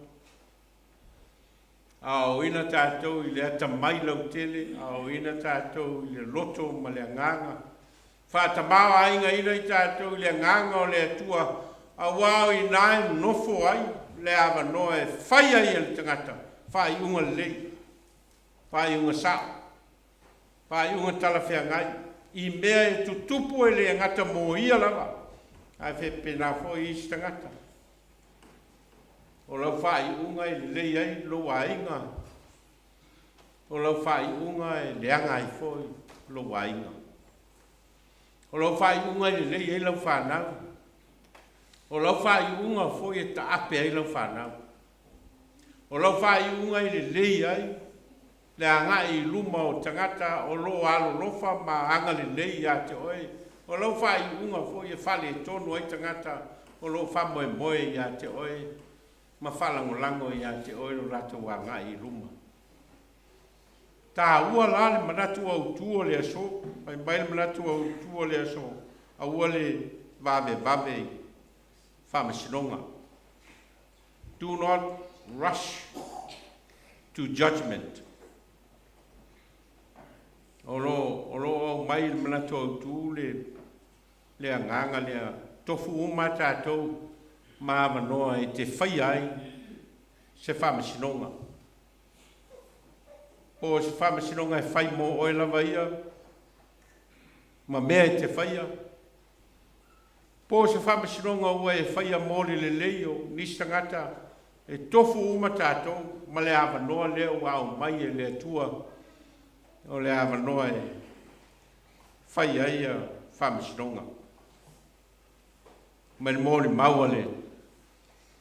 Aoaoina tatou i le atamai lautele, aoaoina tatou i le loto ma le agaga. Faatamaoaigaina i tatou i le agaga o le Atua, aua o i ina e nofo ai le avanoa e fai ai e le tagata faaiuga lelei, faaiuga sao, faaiuga talafeagai i mea e tutupu e le gata mo ia lava, ae faapena foi i isi tagata. O lau faaiuga e lelei ai lou aiga, o lau faaiuga e leaga ai foi lou aiga. O lau faaiuga e lelei ai lau fanau, o lau faaiuga foi e taape ai lau fanau. O lau faaiuga e lelei ai le agai i luma o tagata o lo o alolofa ma agalelei ia te oe, o lau faaiuga foi e faaletonu ai tagata o lo o faamoemoe ia te oe ma faalagolago ia te oe lo latou agai i luma. Taua la le manatu autu o le aso, fai mai le manatu autu o le aso, aua le vavevave i faamasinoga. Do not rush to judgment. O lo o aumai le manatu autu le agaga lea, tofu uma tatou ma avanoa e te faia ai se faamasinoga. Po o se faamasinoga e fai mo oe lava ia ma mea e te faia, po o se faamasinoga ua e faia mo le lelei o nisi tagata, e tofu uma tatou ma le avanoa lea ua aumai e le Atua o le avanoa e fai ai faamasinoga. Mai le molimau a le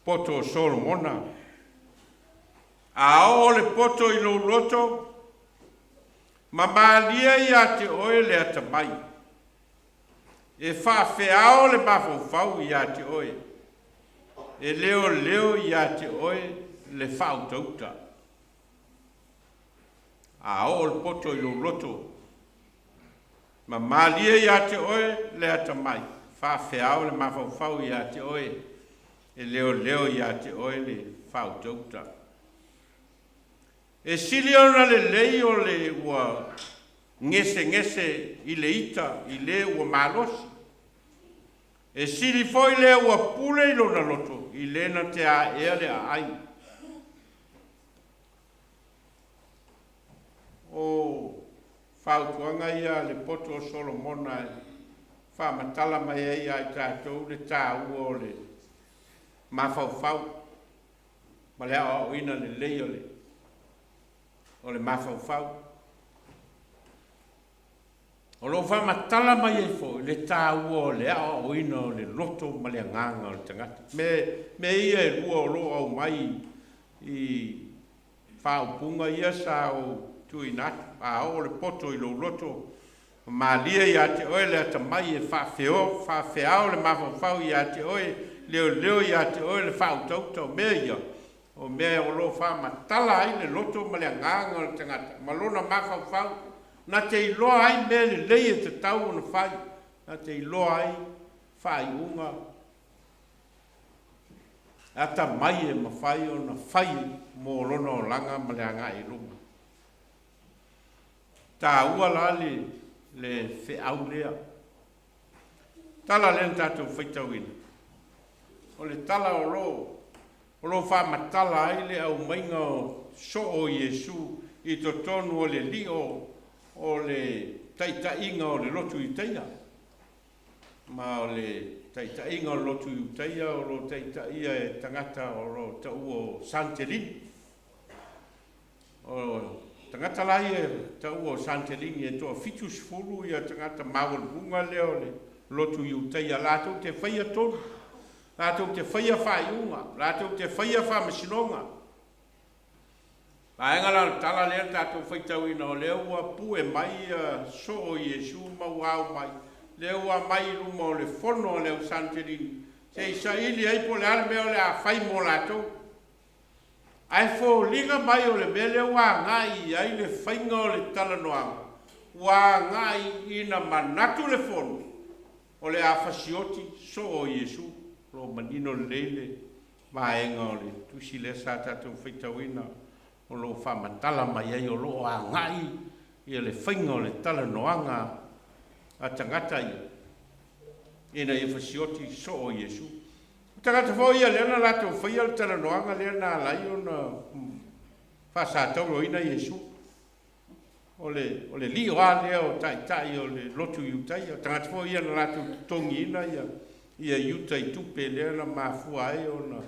poto o Solomona, a oo le poto i lou loto, ma malie ia te oe le atamai, e faafeao le mafaufau ia te oe, e leoleo ia te oe le faautauta. A oo le poto i lou loto, ma malie ia te oe le atamai, faafeao le mafaufau ia te oe, e leoleo ia te oe le faautauta. E sili ona lelei o le ua gesegese i le ita i le ua malosi. E sili foi le ua pule i lona loto i le na te aea le aai. O fautuaga ia a le poto o Solomona e faamatala mai ai ia i tatou le taua o le mafaufau ma le aoaoina lelei o le mafaufau. O lo o faamatala mai ai foi le taua o le aoaoina o le loto ma le agaga o le tagata. Mea ia e lua o lo o aumai i faaupuga ia sa ou tuuina atu. A oo le poto i lou loto, malie ia te oe le atamai, e faafeao le mafaufau ia te oe, leoleo ia te oe le faautauta. O mea ia, o mea o lo o faamatala ai le loto ma le agaga o le tagata ma lona mafaufau, na te iloa ai mea lelei e tatau ona fai, na te iloa ai faaiuga atamai e mafai ona fai mo lona olaga ma le agai i luma. Taua la le le feau lea. Tala lea na tatou faitauina, o le tala o lo o lo o faamatala ai le aumaiga o soo o Iesu i totonu o le lio o le taitaiga o le lotu Iutaia. Ma o le taitaiga o le lotu Iutaia o lo o taitaia e tagata o lo o taua o Santelini. O tagata la ia e taua o Santelini e toa 70 ia tagata maualuluga lea o le lotu Iutaia latou te faia tonu, latou te faia faaiuga, latou te faia faamasinoga. Vaega la o le tala lea na tatou faitauina o lea ua pue mai ia soo o Iesu ma ua ao mai, lea ua aumai i luma o le fono a le au Sanitelini se i saili ai po o le a le mea o le a fai mo latou. Ae foliga mai o le mea lea ua agai i ai le faiga o le talanoaga, ua agai ina manatu le fono o le a fasioti soo o Iesu. O lo o manino lelei le vaega o le tusi lea sa tatou faitauina o lo o faamatala mai ai o lo o agai ia le faiga o le talanoaga a tagata ia ina ia fasioti soo o Iesu. O tagata foi ia lea na latou faia le talanoaga lea na ala ai ona faasatauroina Iesu. O le, o le lio lava lea o taitai o le lotu Iutaia. O tagata foi ia na latou totogiina ia, ia Iuta i tupe lea na mafua ai ona,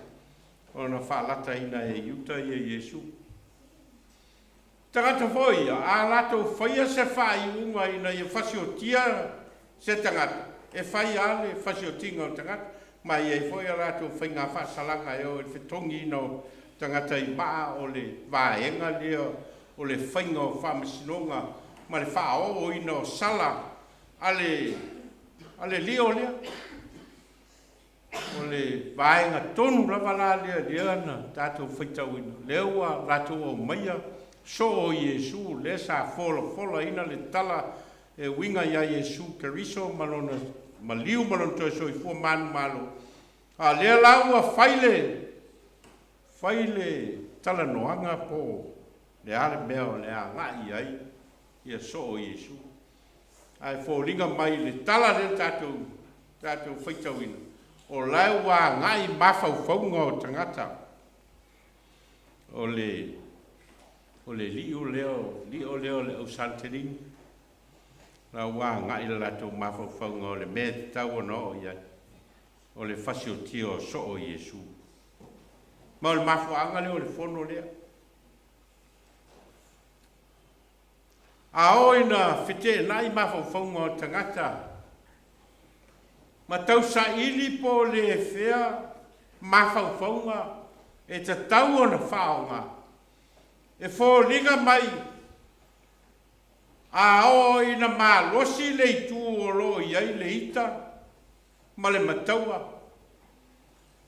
ona faalataina e Iuta ia Iesu. Tagata foi ia, a latou faia se faaiuga ina ia fasiotia se tagata, e fai lava le fasiotiga o le tagata, ma e i ai foi a latou faiga faasalaga e oo i le fetogiina o tagata i maa o le vaega lea o le faiga o faamasinoga ma le faaooina o sala a le a le lio lea. O le vaega tonu lava la lea lea na tatou faitauina, lea ua latou aumaia soo o Iesu, lea sa folafolaina le tala e uiga ia Iesu Keriso ma lona maliu ma lona toe soifua manumalo, a o lea la ua fai le fai le talanoaga po o le a le mea o le a agai i ai ia soo o Iesu. Ae foliga mai i le tala lea na tatou tatou faitauina, o la e ua agai mafaufauga o tagata o le o le liu lea o lio lea o le au Santelini, la ua agai le latou mafaufauga o le mea e tatau ona oo i ai, o le fasiotia o soo o Iesu. Ma o le mafuaaga lea o le fono lea. A oo ina feteenai mafaufauga o tagata ma tausaili po o le fea mafaufauga e tatau ona faaaoga, e foliga mai a oo ina malosi le itu o lo o i ai le ita ma le mataua,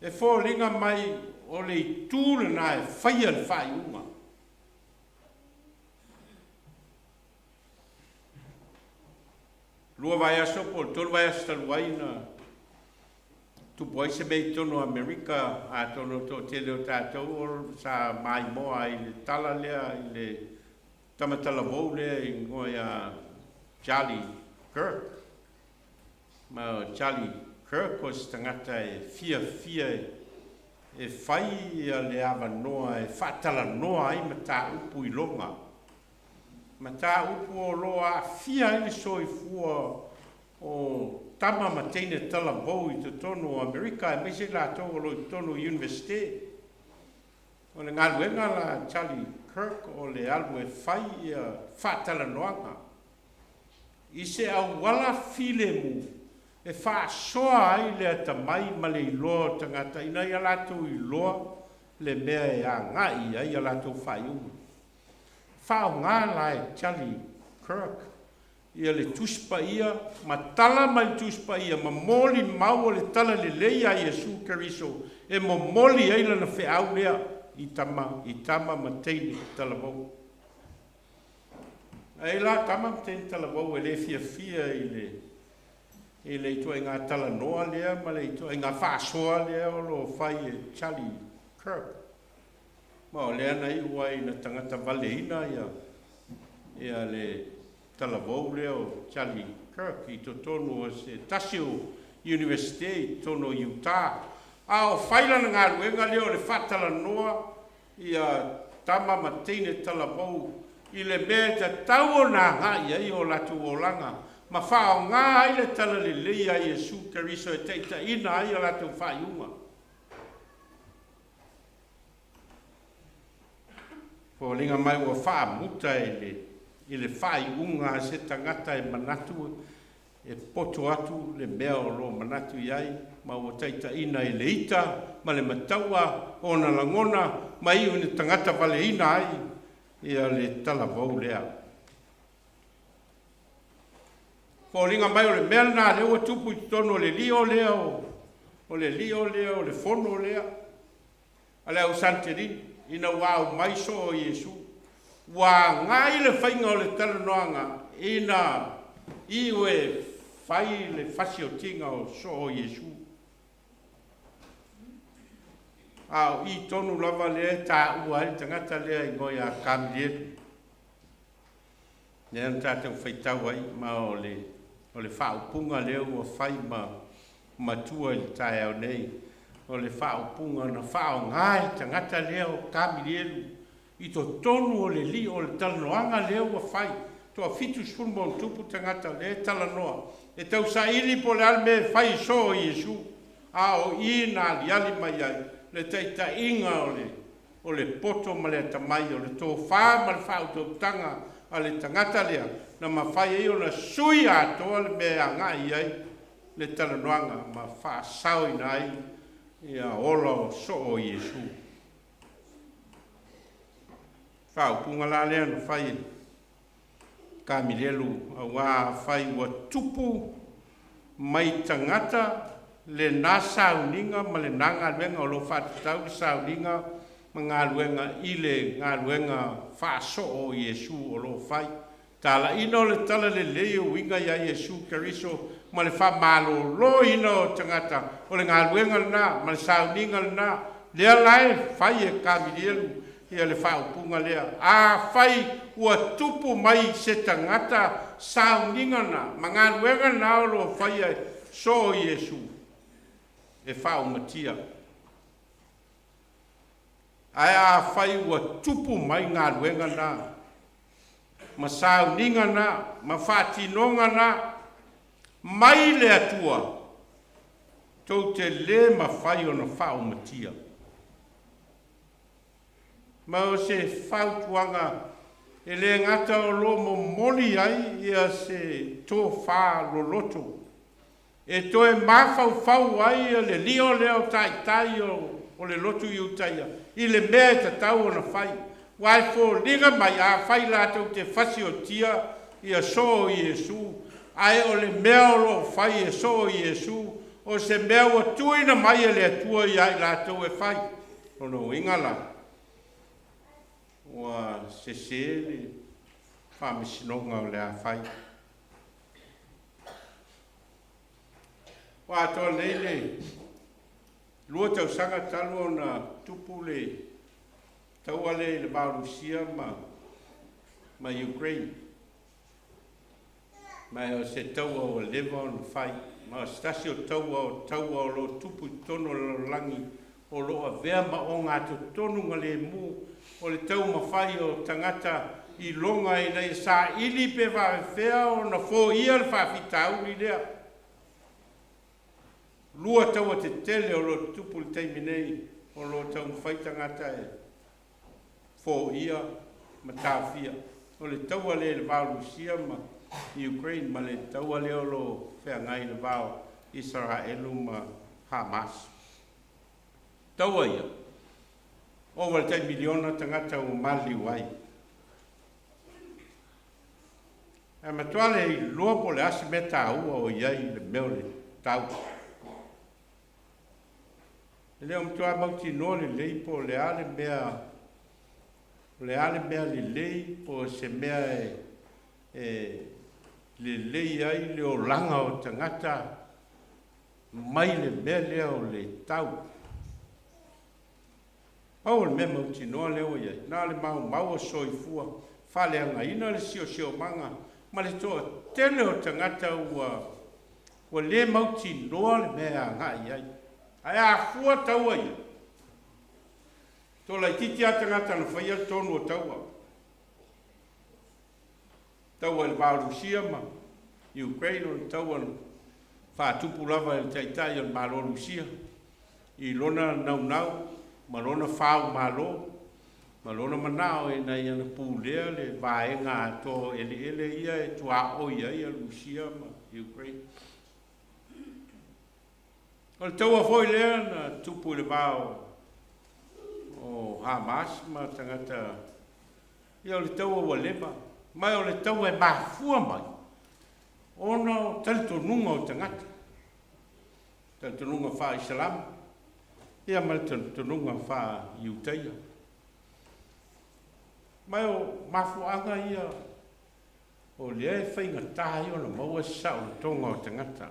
e foliga mai o le itu lena e faia le faaiuga. 2 vaiaso po o le 3 vaiaso talu ai na tupu ai se mea i totonu o Amerika, atonu o le toatele o tatou sa maimoa ai i le tala lea i le tamatalavou lea e igoa ia Charlie Kirk. Ma o Charlie Kirk o se tagata e fiafia e fai le avanoa e faatalanoa ai mataupu i loga, mataupu o lo o aafia ai le soifua o tama ma teine talavou i totonu o Amerika, aemaise i latou o lo o i totonu o Iunivesite. O le galuega la a Charlie Kirk o le alu e fai faatalanoaga i se auala filemu e faasoa ai le atamai ma le iloa o tagata ina ia latou iloa le mea e agai i ai a latou faaiuga. Faaaoga la e Charlie Kirk ia le Tusi Paia ma tala mai le Tusi Paia ma molimau o le talalelei a Iesu Keriso e momoli ai lana feau lea i tama i tama ma teine talavou. Ai la tama ma teine talavou e le fiafia i le i le ituaiga talanoa lea ma le ituaiga faasoa lea o lo o fai e Charlie Kirk. Ma o lea na iu ai ina tagata valeina ia le talavou lea o Charlie Kirk i totonu o se tasi o Iunivesite i totonu o Utah. A o fai lana galuega lea o le faatalanoa ia tama ma teine talavou i le mea e tatau ona agai i ai o latou olaga ma faaaoga ai le talalelei a Iesu Keriso e taitaiina ai a latou faaiuga. Foliga mai ua faamuta i le faaiuga a se tagata e manatu e poto atu le mea o lo o manatu i ai, ma ua taitaiina i le ita ma le mataua o ona lagona ma iu ina tagata valeina ai ia le talavou lea. Foliga mai o le mea lena lea ua tupu i totonu o le lio lea o le lio lea o le fono lea a le au Sanitelini, ina ua aumai soo o Iesu, ua agai le faiga o le talanoaga ina iu e fai le fasiotiga o soo o Iesu. A o i tonu lava lea e taua ai le tagata lea igoa ia Kamilielu, lea na tatou faitau ai, ma o le faaupuga lea ua fai ma matua i le taeao nei, o le faaupuga na faaaoga e le tagata lea o Kamilielu i totonu o le lio o le talanoaga lea ua fai. Toa 70 ma tagata lea e talanoa e tausaili po o le a le mea e fai i soo o Iesu, a o i na aliali mai ai le taitaiga o le poto ma le atamai o le tofā ma le faautautaga a le tagata lea na mafai ai ona sui atoa le mea e agai i ai le talanoaga ma faasaoina ai ia ola o soo o Iesu. Faaupuga la lea na fai e Kamilelu, auā afai ua tupu mai tagata lena sauniga ma lena galuega o lo o faatatau le sauniga ma galuega i le galuega faasoo o Iesu o lo o fai. Talaiina o le talalelei e uiga iā Iesu Keriso ma le faamalōlōina o tagata, o le galuega lena ma le sauniga lena lea la e fai e Kamilielu ia le faaupuga lea. Afai ua tupu mai se tagata sauniga na ma galuega na o lo o faia e soo o Iesu, e faaumatia. Ae afai ua tupu mai galuega na ma sauniga na ma faatinoga na mai le Atua, tou te lē mafai ona faaumatia. Ma o se fautuaga e lē gata o lo o momoli ai ia se tofā loloto e toe mafaufau ai le lio lea o taitai o le lotu Iutaia i le mea e tatau ona fai. Ua e foliga mai afai latou te fasiotia ia soo o Iesu, ae o le mea o lo o fai e soo o Iesu o se mea ua tuuina mai e le Atua iā i latou e fai. Lona uiga la, ua sesē le faamasinoga o le a fai. Ua atoa nei le 2 tausaga talu ona tupu le taua lea i le va o Rusia ma Ukraine. Ma o se taua ua leva ona fai, ma o se tasi o taua o taua o lo o tupu i totonu o le lalolagi o lo o avea ma ogatotonu galemu o le taumafai o tagata iloga ina ia saili pe faafefea ona foia le faafitauli lea. 2 taua tetele o lo o tutupu i le taimi nei o lo o taumafai tagata e foia ma taofia. O le taua lea i le va o Rusia ma Ukraine ma le taua lea o lo o feagai i le va o Isaraelu ma Hamas. Taua ia, ova i le tai miliona tagata ua maliliu ai. Ae matua le iloa po o le a se mea taua o i ai i le mea o le tau. E le o matua mautinoa lelei po o le a le mea, o le a le mea lelei po o se mea e lelei ai le olaga o tagata mai le mea lea o le tau. Pau o le mea mautinoa lea ua i ai, na o le maumau o soifua, faaleagaina le siosiomaga ma le toatele o tagata ua ua le mautinoa le mea e agai i ai. Ae afua taua ia? Toa laitiiti lava tagata na faia le tonu o taua. Taua i le va o Rusia ma Ukraine, o le taua na faatupu lava e le Taitai o le Malo o Rusia i lona naunau ma lona faaumalo ma lona manao ina ia na pulea le vaega atoa o eleele ia e tuaoi ai a Rusia ma Ukraine. O le taua foi lea na tupu i le va o Hamas ma tagata ia o le taua ua leva, ma o le taua e mafua mai ona o talitonuga o tagata, talitonuga faa-Isalama ia ma le talitonuga faa-Iutaia. Ma o mafuaaga ia o lea e faigata ai ona maua se saolotoga o tagata.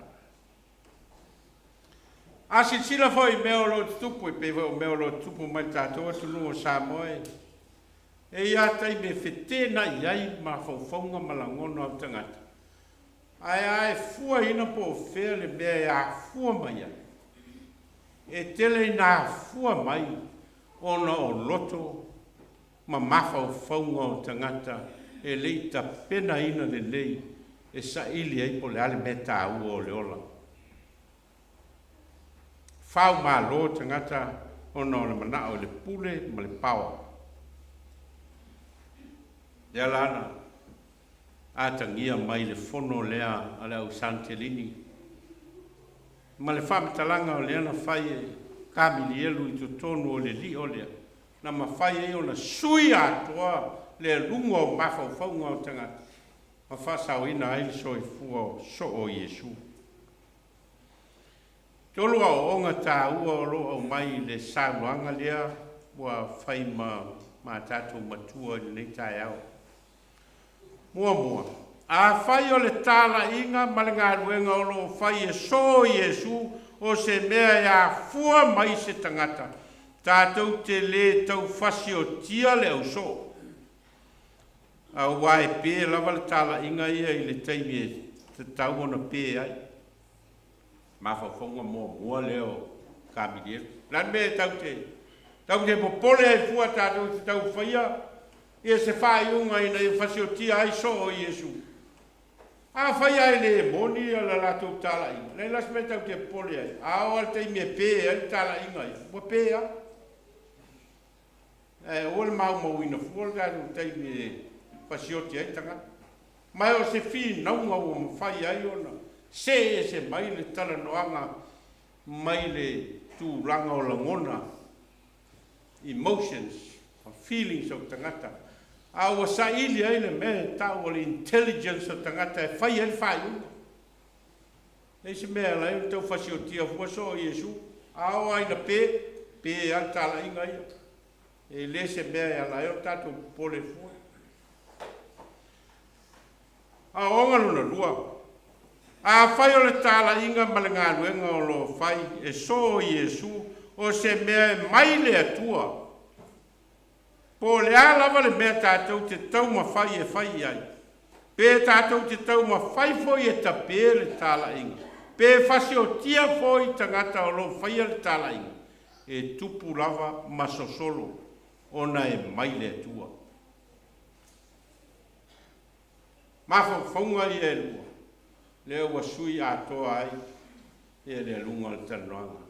A silasila foi i mea o lo o tutupu, e pei foi o mea o lo o tutupu mai le tatou atunuu o Samoa, e i ai taimi e feteenai ai mafaufauga ma lagona o tagata, ae a e fuaina po o fea le mea e afua mai ai, e tele ina afua mai ona o loto ma mafaufauga o tagata e le i tapenaina lelei e saili ai po o le a le mea taua o le ola. Faumalo tagata ona o le manao i le pule ma le paoa. Lea la na atagia mai le fono lea a le au Santelini ma le faamatalaga o lea na fai e Kamilielu i totonu o le lio lea, na mafai ai ona sui atoa le aluga o mafaufauga o tagata ma faasaoina ai le soifua o soo o Iesu. Tolu aoaoga taua o lo o aumai i le saunoaga lea ua fai ma ma tatou matua i lenei taeao. Muamua, afai o le talaiga ma le galuega o lo o fai e soo Iesu o se mea e afua mai se tagata, tatou te lē taufasiotia le ausoo. Aua e pē lava le talaiga ia i le taimi e tatau ona pē ai. Mafaufauga muamua lea o Kamilielu. O le a le mea e tatou te, tatou te popole ai fua tatou te taufaia ia se faaiuga ina ia fasiotia ai soo o Iesu? Afai lava e le moni ia le latou talaiga, leai la se mea tatou te popole ai. A oo lava i le taimi e pē ai le talaiga ia, ua pē lava. Ae aua le maumauina fua le tatou taimi e fasioti ai tagata. Ma o se finauga ua mafai ai ona see ese mai le talanoaga mai le tulaga o lagona, emotions, ma feelings o tagata, a ua saili ai le mea e tau o le intelligence o tagata e fai ai le faaiuga. Leai se mea e ala ai ona tau fasiotia fua soo Iesu. A oo lava ina pe, pe lava le talaiga ia. E le se mea e ala ai ona tatou popole fua. Aoaoga lona lua, Afai o le talaiga ma le galuega o lo o fai e soo Iesu o se mea e mai le Atua, po o le a lava le mea tatou te taumafai e fai i ai, pe tatou te taumafai foi e tapē le talaiga, pe fasiotia foi tagata o lo o faia le talaiga, e tupu lava ma sosolo ona e mai le Atua. Mafaufauga ia e lua, lea ua sui atoa ai ia le aluga o le talanoaga.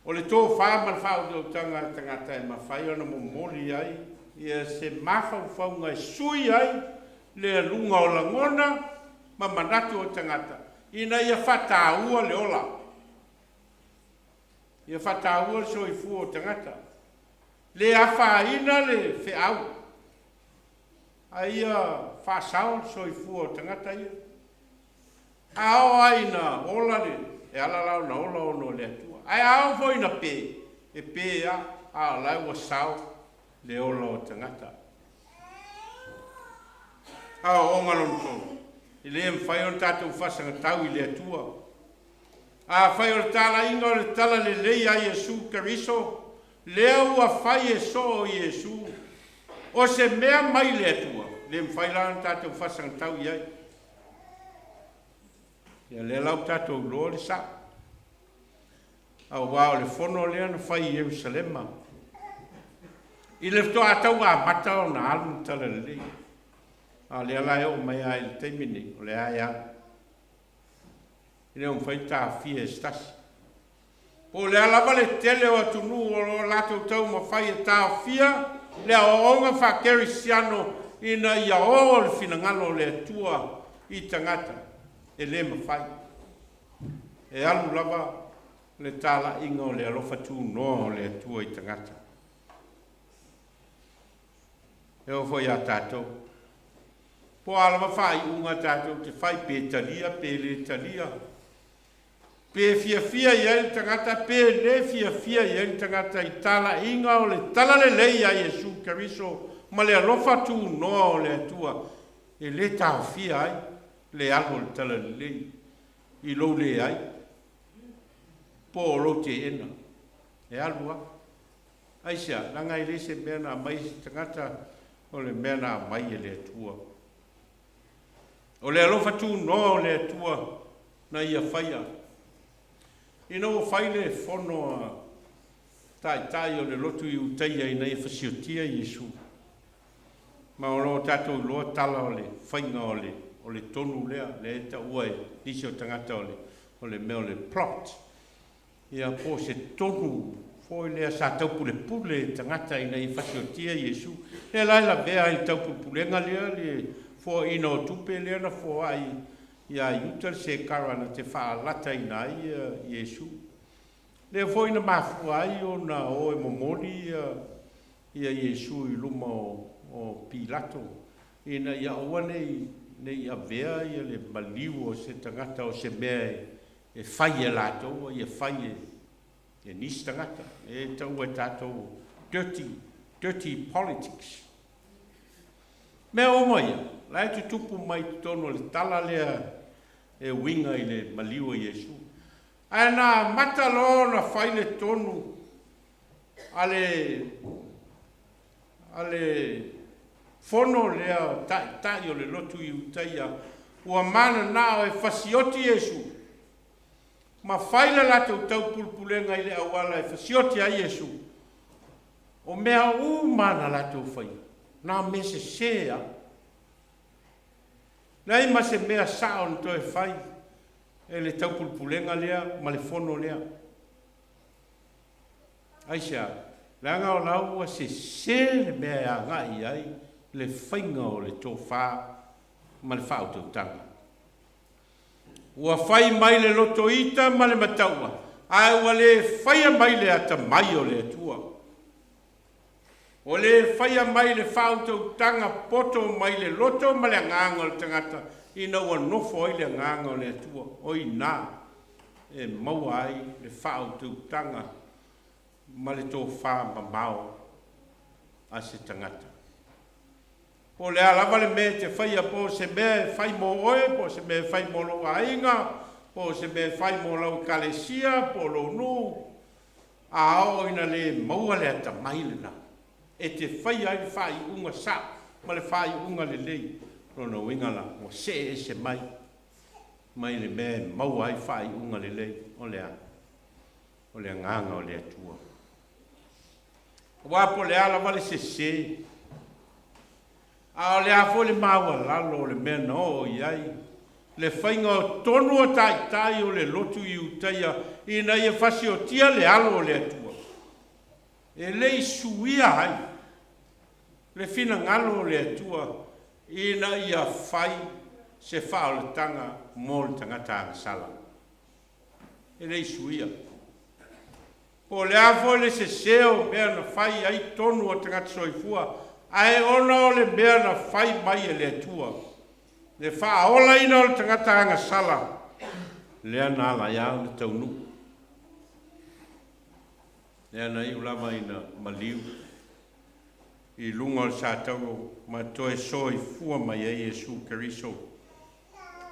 O le tofa ma le faautautaga a le tagata e mafai ona momoli ai ia se mafaufauga e sui ai le aluga o lagona ma manatu o tagata ina ia faataua le ola, ia faataua le soifua o tagata, le afaina le feau, a ia faasao le soifua o tagata ia. A oo lava ina ola le, e ala la ona ola ona o le Atua. Ae a oo foi ina pe, e pe lava, a o la e ua sao le ola o tagata. Aoaoga lona tolu. E le mafai ona tatou faasagatau i le Atua. Afai o le talaiga o le talalelei a Iesu Keriso, lea ua fai e soo Iesu, o se mea mai le Atua, e le mafai la ona tatou faasagatau i ai. Ia lea la ua tatou iloa le sao. Aua o le fono lea na fai i Ierusalema i le faatoa tau amata ona alu le talalelei. A o lea la e oo mai lava i le taimi lenei, o lea e alu. E le o mafai ona taofia e se tasi. Po o le a lava le tele o atunuu o lo o latou taumafai e taofia le aoaoga faakerisiano ina ia oo le finagalo o le Atua i tagata, e le mafai. E alu lava le talaiga o le alofa tunoa o le Atua i tagata. E oo foi ia tatou. Po o a lava faaiuga tatou te fai, pe talia pe le talia, pe fiafia i ai le tagata pe le fiafia i ai le tagata i talaiga o le talalelei a Iesu Keriso ma le alofa tunoa o le Atua, e le taofia ai le alu o le talalelei i lou leai po o lou teena. E alu lava. Aisea? Leaga e le se mea na aumai e se tagata, o le mea na aumai e le Atua. O le alofa tunoa o le Atua na ia faia. Ina ua fai le fono a taitai o le lotu Iutaia ina ia fasiotia Iesu, ma o lo o tatou iloa tala o le faiga o le o le tonu lea, lea e taua e nisi o tagata o le o le mea o le plot. Ia, po o se tonu foi lea sa taupulepule e tagata ina ia fasiotia Iesu. Lea la e lavea ai i le taupulepulega lea le foaina o tupe lea na foai iā Iuta le sekara na te faalataina ai Iesu. Lea foi na mafua ai ona o e momoli ia Iesu i luma o Pilato ina ia aua ne i avea le maliu o se tagata o se mea e fai e latou a ia fai e nisi tagata. E taua e tatou dirty, dirty politics. Mea uma ia, la e tutupu mai totonu o le tala lea e uiga i le maliu o Iesu. Ae na amata loa ona fai le tonu a le a le fono lea o taitai o le lotu Iutaia ua mananao e fasioti Iesu ma fai le latou taupulepulega i le auala e fasioti ai Iesu. O mea uma na latou faia, na o mea sesē lava. Leai ma se mea sao na toe fai e le taupulepulega lea ma le fono lea. Aisea? Leaga o la ua sese le mea e agai i ai le faiga o le tofa ma le faautautaga. Ua fai mai le loto ita ma le mataua, ae ua le faia mai le atamai o le Atua. Ua le faia mai le faautautaga poto mai le loto ma le agaga o le tagata ina ua nofo ai le agaga o le Atua. O i ina e maua ai le faautautaga ma le tofa mamao a se tagata. Po o le a lava le mea e te faia, po o se mea e fai mo oe, po o se mea e fai mo lou aiga, po o se mea e fai mo lau ekalesia, po o lou nuu, a oo ina le maua le atamai lena e te faia ai le faaiuga sao ma le faaiuga lelei, lona uiga la, ua see ese mai mai le mea e maua ai faaiuga lelei, o le a? O le agaga o le Atua. Aua po o le a lava le sese, a o le a foi le maualalo o le mea na oo i ai le faiga o tonu a taitai o le lotu Iutaia ina ia fasiotia le Alo o le Atua, e le i suia ai le finagalo o le Atua ina ia fai se faaolataga mo le tagata agasala. E le i suia. Po o le a foi le sese o mea na fai ai tonu a tagata soifua, ae ona o le mea na fai mai e le Atua, le faaolaina o le tagata agasala, lea na ala ai ona taunuu. Lea na iu lava ina maliu i luga o le satauro ma toe soifua mai ai Iesu Keriso.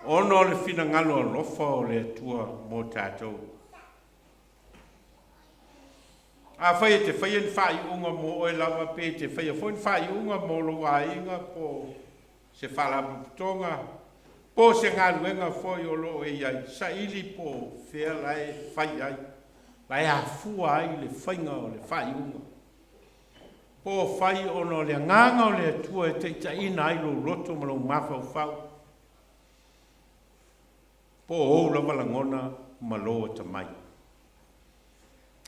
Ona o le finagalo alofa o le Atua mo tatou. Afai e te faia ni faaiuga mo oe lava pe e te faia foi ni faaiuga mo lou aiga po o se faalapotopotoga po o se galuega foi o lo o e i ai, saili po o fea la e fai ai, la e afua ai le faiga o le faaiuga. Po o fai ona o le agaga o le Atua e taitaiina ai lou loto ma lou mafaufau, po o ou lava lagona ma lou atamai.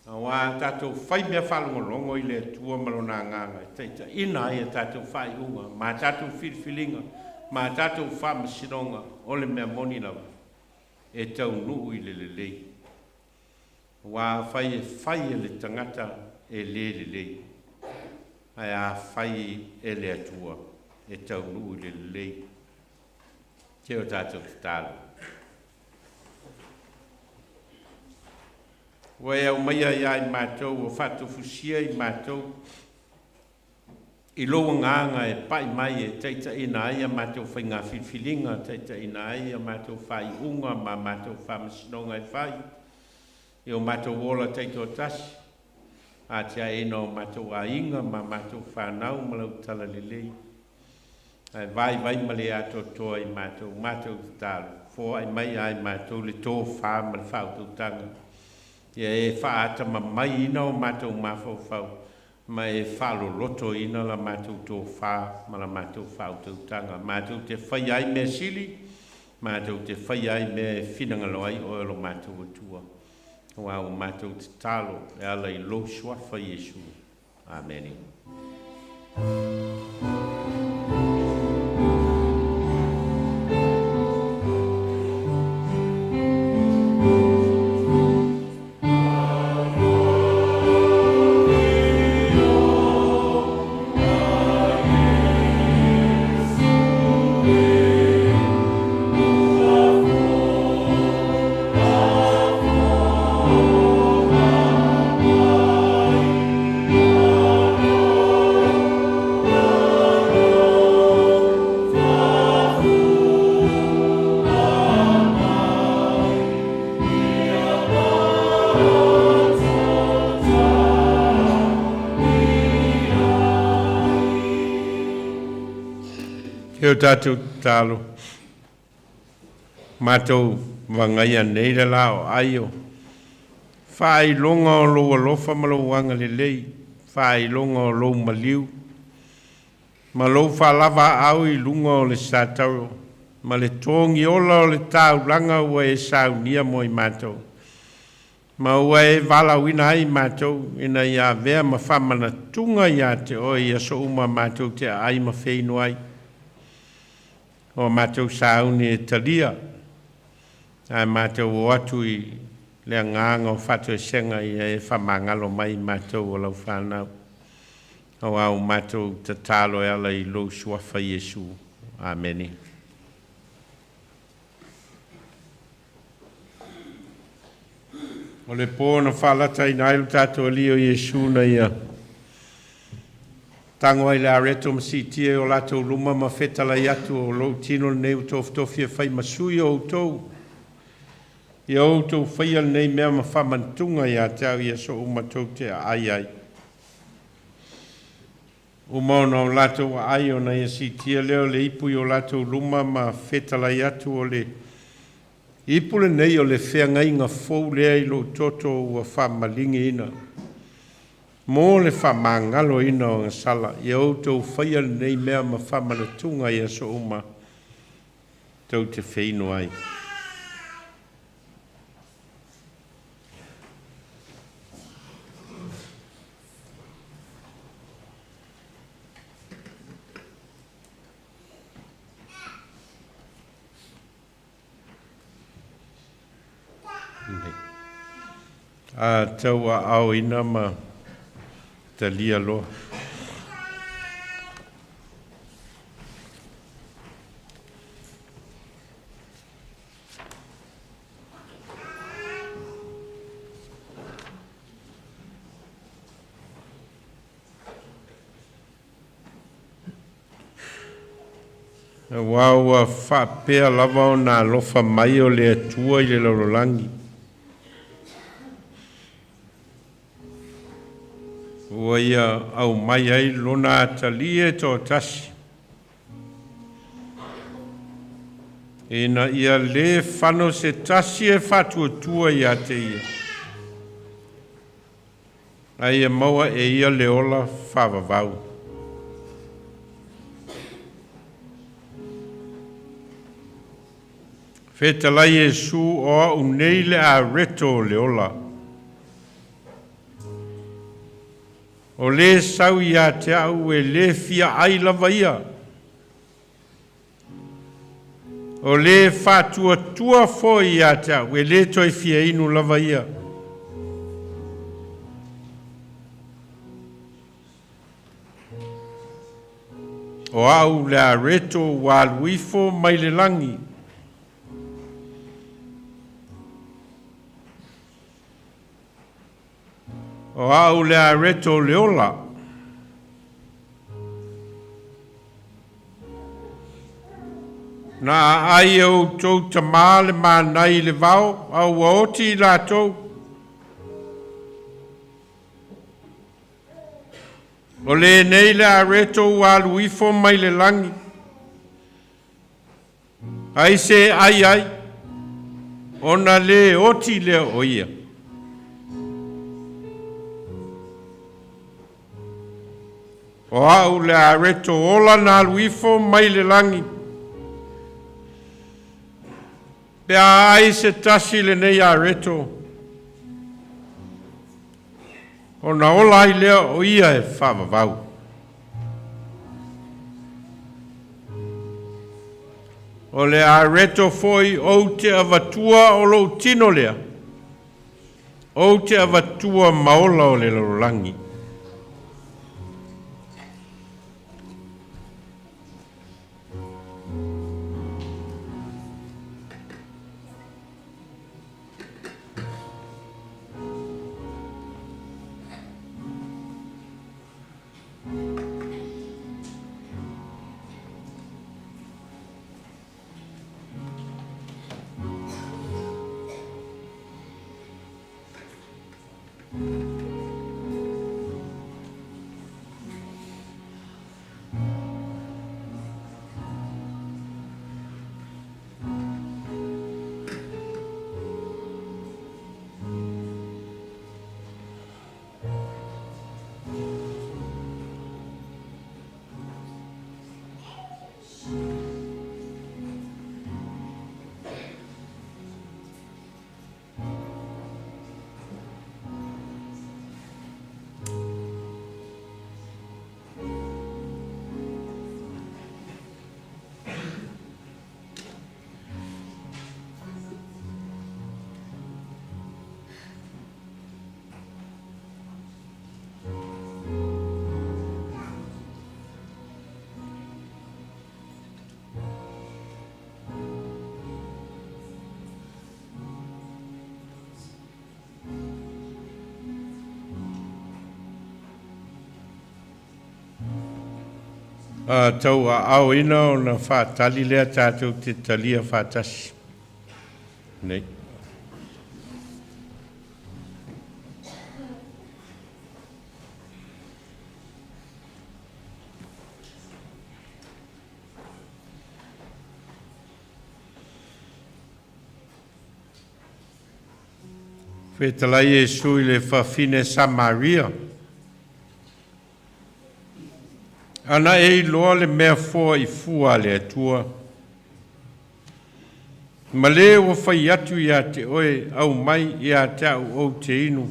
Auā tatou fai mea faalogologo i le Atua ma Lona Agaga e taitaiina ai a tatou faaiuga ma a tatou filifiliga ma a tatou faamasinoga, o le mea moni lava, e taunuu i le lelei. Auā afai e fai e le tagata e lē lelei, ae afai e le Atua, e taunuu i le lelei. Se o tatou tatalo. Ua e aumaia ia i matou, ua faatofusia i matou i lou agaga e pai mai e taitaiina ai a matou faiga filifiliga, taitaiina ai a matou faaiuga ma a matou faamasinoga e fai i o matou ola taitoatasi, atiaeina o matou aiga ma matou fanau ma lau talalelei, ae vaivai ma le atoatoa i matou, matou tatalo, foai mai ia i matou le tofa ma le faautautaga, ia e faatamamaiina o matou mafaufau ma e faalolotoina la matou tofa ma la matou faautautaga, matou te faia ai mea sili, matou te faia ai mea e finagalo ai oe o lo matou Atua. Auā ua matou tatalo e ala i lou suafa Iesu. Amene. E o tatou tatalo, matou vagaia nei le la o aio, faailoga o lou alofa ma lou agalelei, faailoga o lou maliu, ma lou faalava aao i luga o le sataro, ma le togiola o le taulaga ua e saunia mo i matou. Ma ua e valaauina ai matou ina ia avea ma faamanatuga ia te oe i aso uma matou te aai ma feinu ai. O matou sauni e talia, ae matou o atu i le agaga o faatoesega ia e faamagalo mai matou o lau fanau. Auā ua matou tatalo e ala i lou suafa Iesu. Amene. O le pō na faalataina ai lo tatou Alii o Iesu na ia tago ai le areto ma siitia i o latou luma ma fetalai atu o lou tino lenei ua tofotofi e fai ma sui o outou. Ia outou faia lenei mea ma faamanatuga ia te au i aso uma tou te aai ai. Uma ona o latou aai ona ia siitia lea o le ipu i o latou luma ma fetalai atu o le ipu lenei o le feagaiga fou lea i lou toto ua faamaligiina. Mo le faamagaloina o agasala, ia outou faia lenei mea ma faamanatuga i aso uma tou te feinu ai. A tauaaoina ma talia loa. Aua ua faapea lava ona alofa mai o le Atua i le lalolagi, ua ia aumai ai lona atalii e toatasi, ina ia lē fano se tasi e faatuatua ia te ia, ae ia maua e ia le ola faavavau. Fetalai Iesu o a'u nei le areto o le ola. O lē sau ia te a'u e lē fia ai lava ia. O lē faatuatua foi ia te a'u e lē toe fia inu lava ia. O a'u le areto ua alu ifo mai le lagi. O a'u le areto o le ola. Na aai e outou tamā le mana i le vao, a ua oti i latou. O lenei le areto ua alu ifo mai le lagi. Ai se ai ai, ona lē oti lea o ia. O a'u le areto ola na alu ifo mai le lagi. Pe a ai se tasi lenei areto, ona ola ai lea o ia e faavavau. O le areto foi ou te avatua o lou tino lea, ou te avatua ma ola o le lalolagi. Tau aoina ona faatali lea tatou te talia faatasi nei. Fetalai Iesu i le fafine Samaria. Ana e iloa le mea foai fua a le Atua. Ma le ua fai atu ia te oe aumai ia te a'u ou te inu.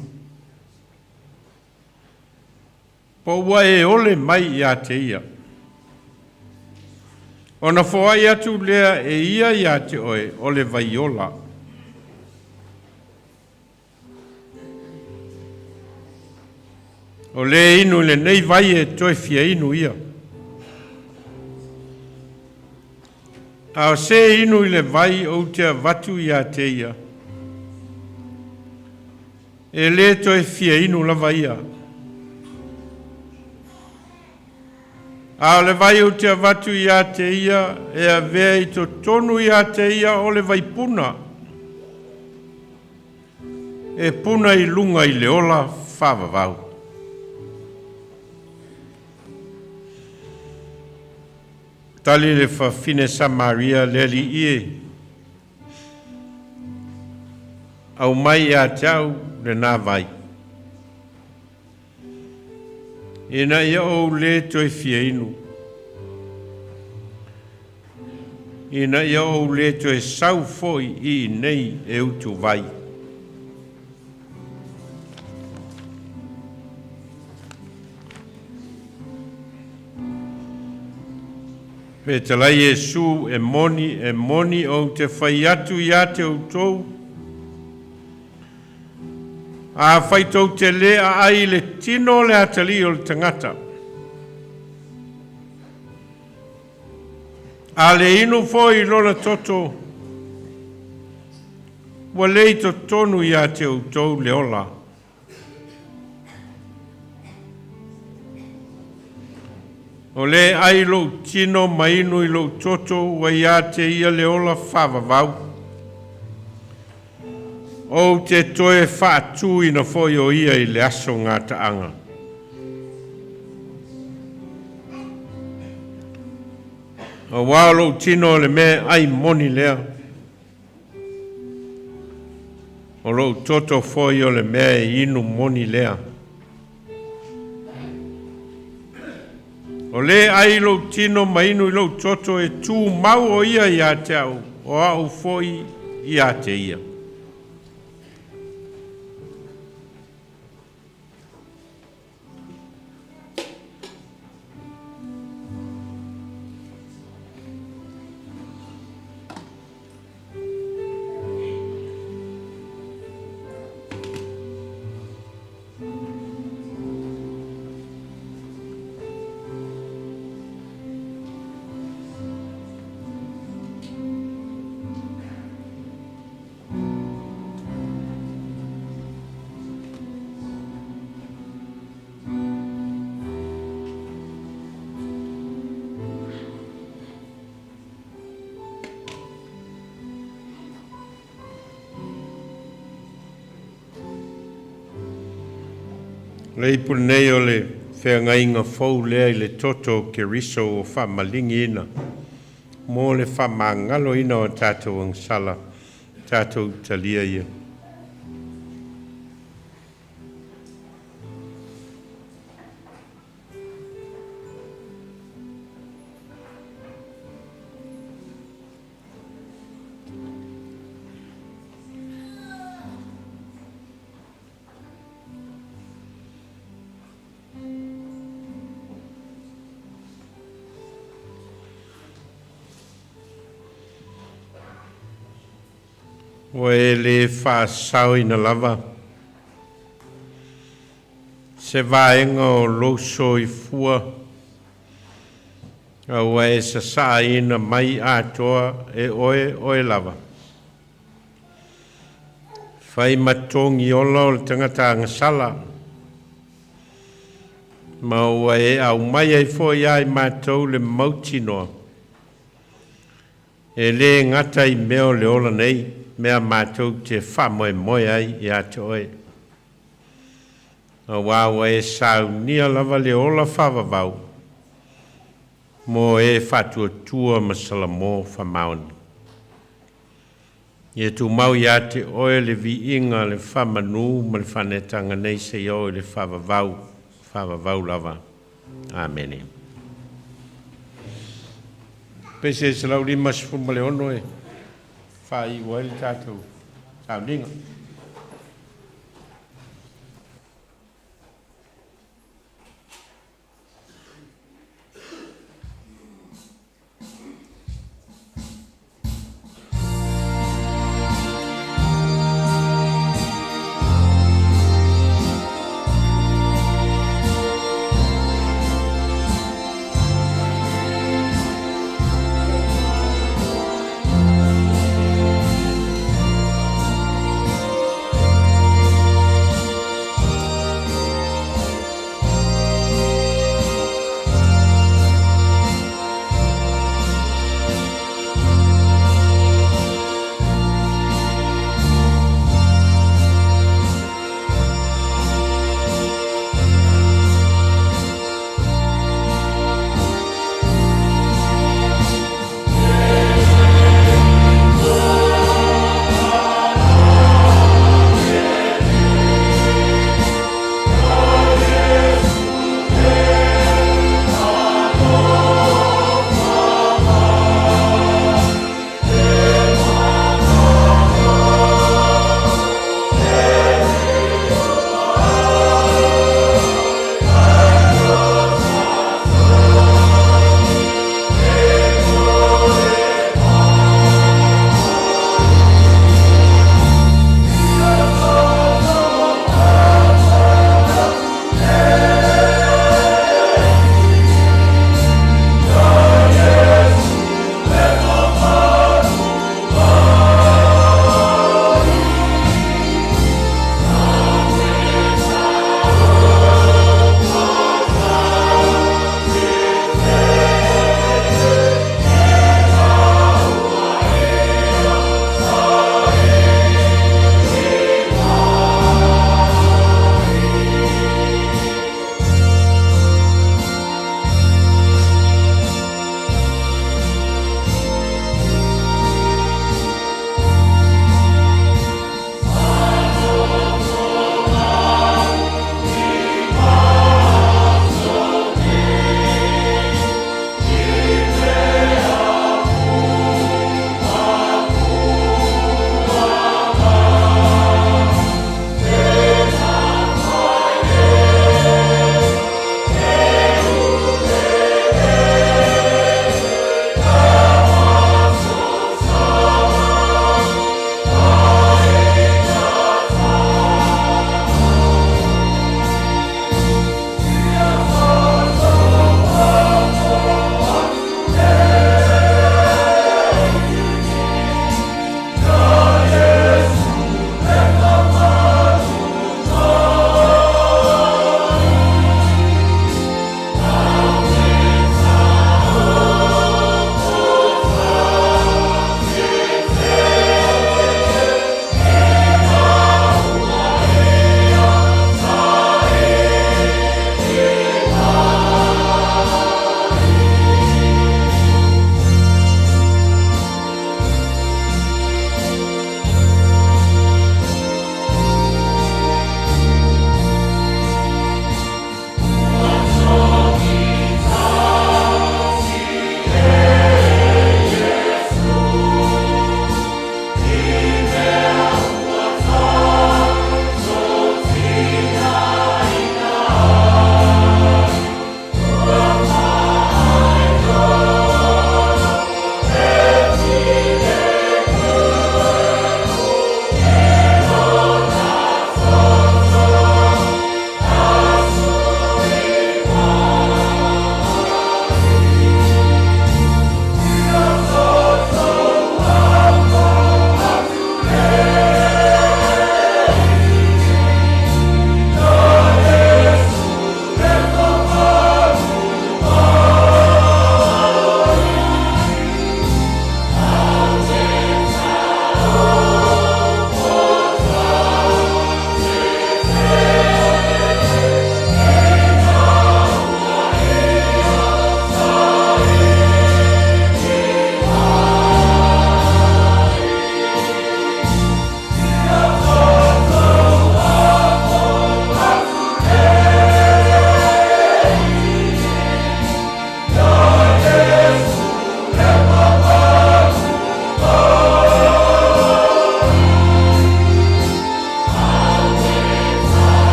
Po ua e ole mai ia te ia. Ona foai atu lea e ia ia te oe o le vaiola. O le inu i lenei vai e toe fia inu ia. A o se inu i le vai ou te avatu ia te ia, e lē toe fia inu lava ia. A o le vai ou te avatu ia te ia, e avea i totonu ia te ia o le vaipuna, e puna i luga i le ola faavavau. Tali le fafine Samaria le alii e, aumai ia te au lenā vai, ina ia ou lē toe fia inu, ina ia ou lē toe sau foi i inei e utuvai. Fetalai Iesu, e moni, e moni ou te fai atu ia te outou, afai tou te lē aai i le tino o le atalii o le tagata, a le inu foi i lona toto, ua le i totonu ia te outou le ola. O le ai lou tino ma inu i lou toto ua ia te ia le ola faavavau. Ou te toe faatuina foi o ia i le aso gataaga. Auā o lou tino o le mea ai moni lea. O lou toto foi o le mea e inu moni lea. O le ai i lou tino ma inu i lou toto e tumau o ia ia te au, o au foi ia te ia. Le ipu lenei o le feagaiga fou lea i le toto o Keriso ua faamaligiina mo le faamagaloina o tatou agasala, tatou talia ia. Ua e lē faasaoina lava se vaega o lou soifua, a ua e sasaaina mai atoa e oe oe lava. Fai ma togi ola o le tagata agasala, ma ua e aumai ai foi ia i matou le mautinoa, e lē gata i mea o le ola nei, mea matou te faamoemoe ai ia te oe. Auā ua e saunia lava le ola faavavau mo e faatuatua ma salamo faamaoni. Ia tumau ia te oe le viiga, le faamanu ma le faaneetaga nei seia oo i le faavavau, faavavau lava. Amene. Pese 156 e faaiu ai le tatou sauniga.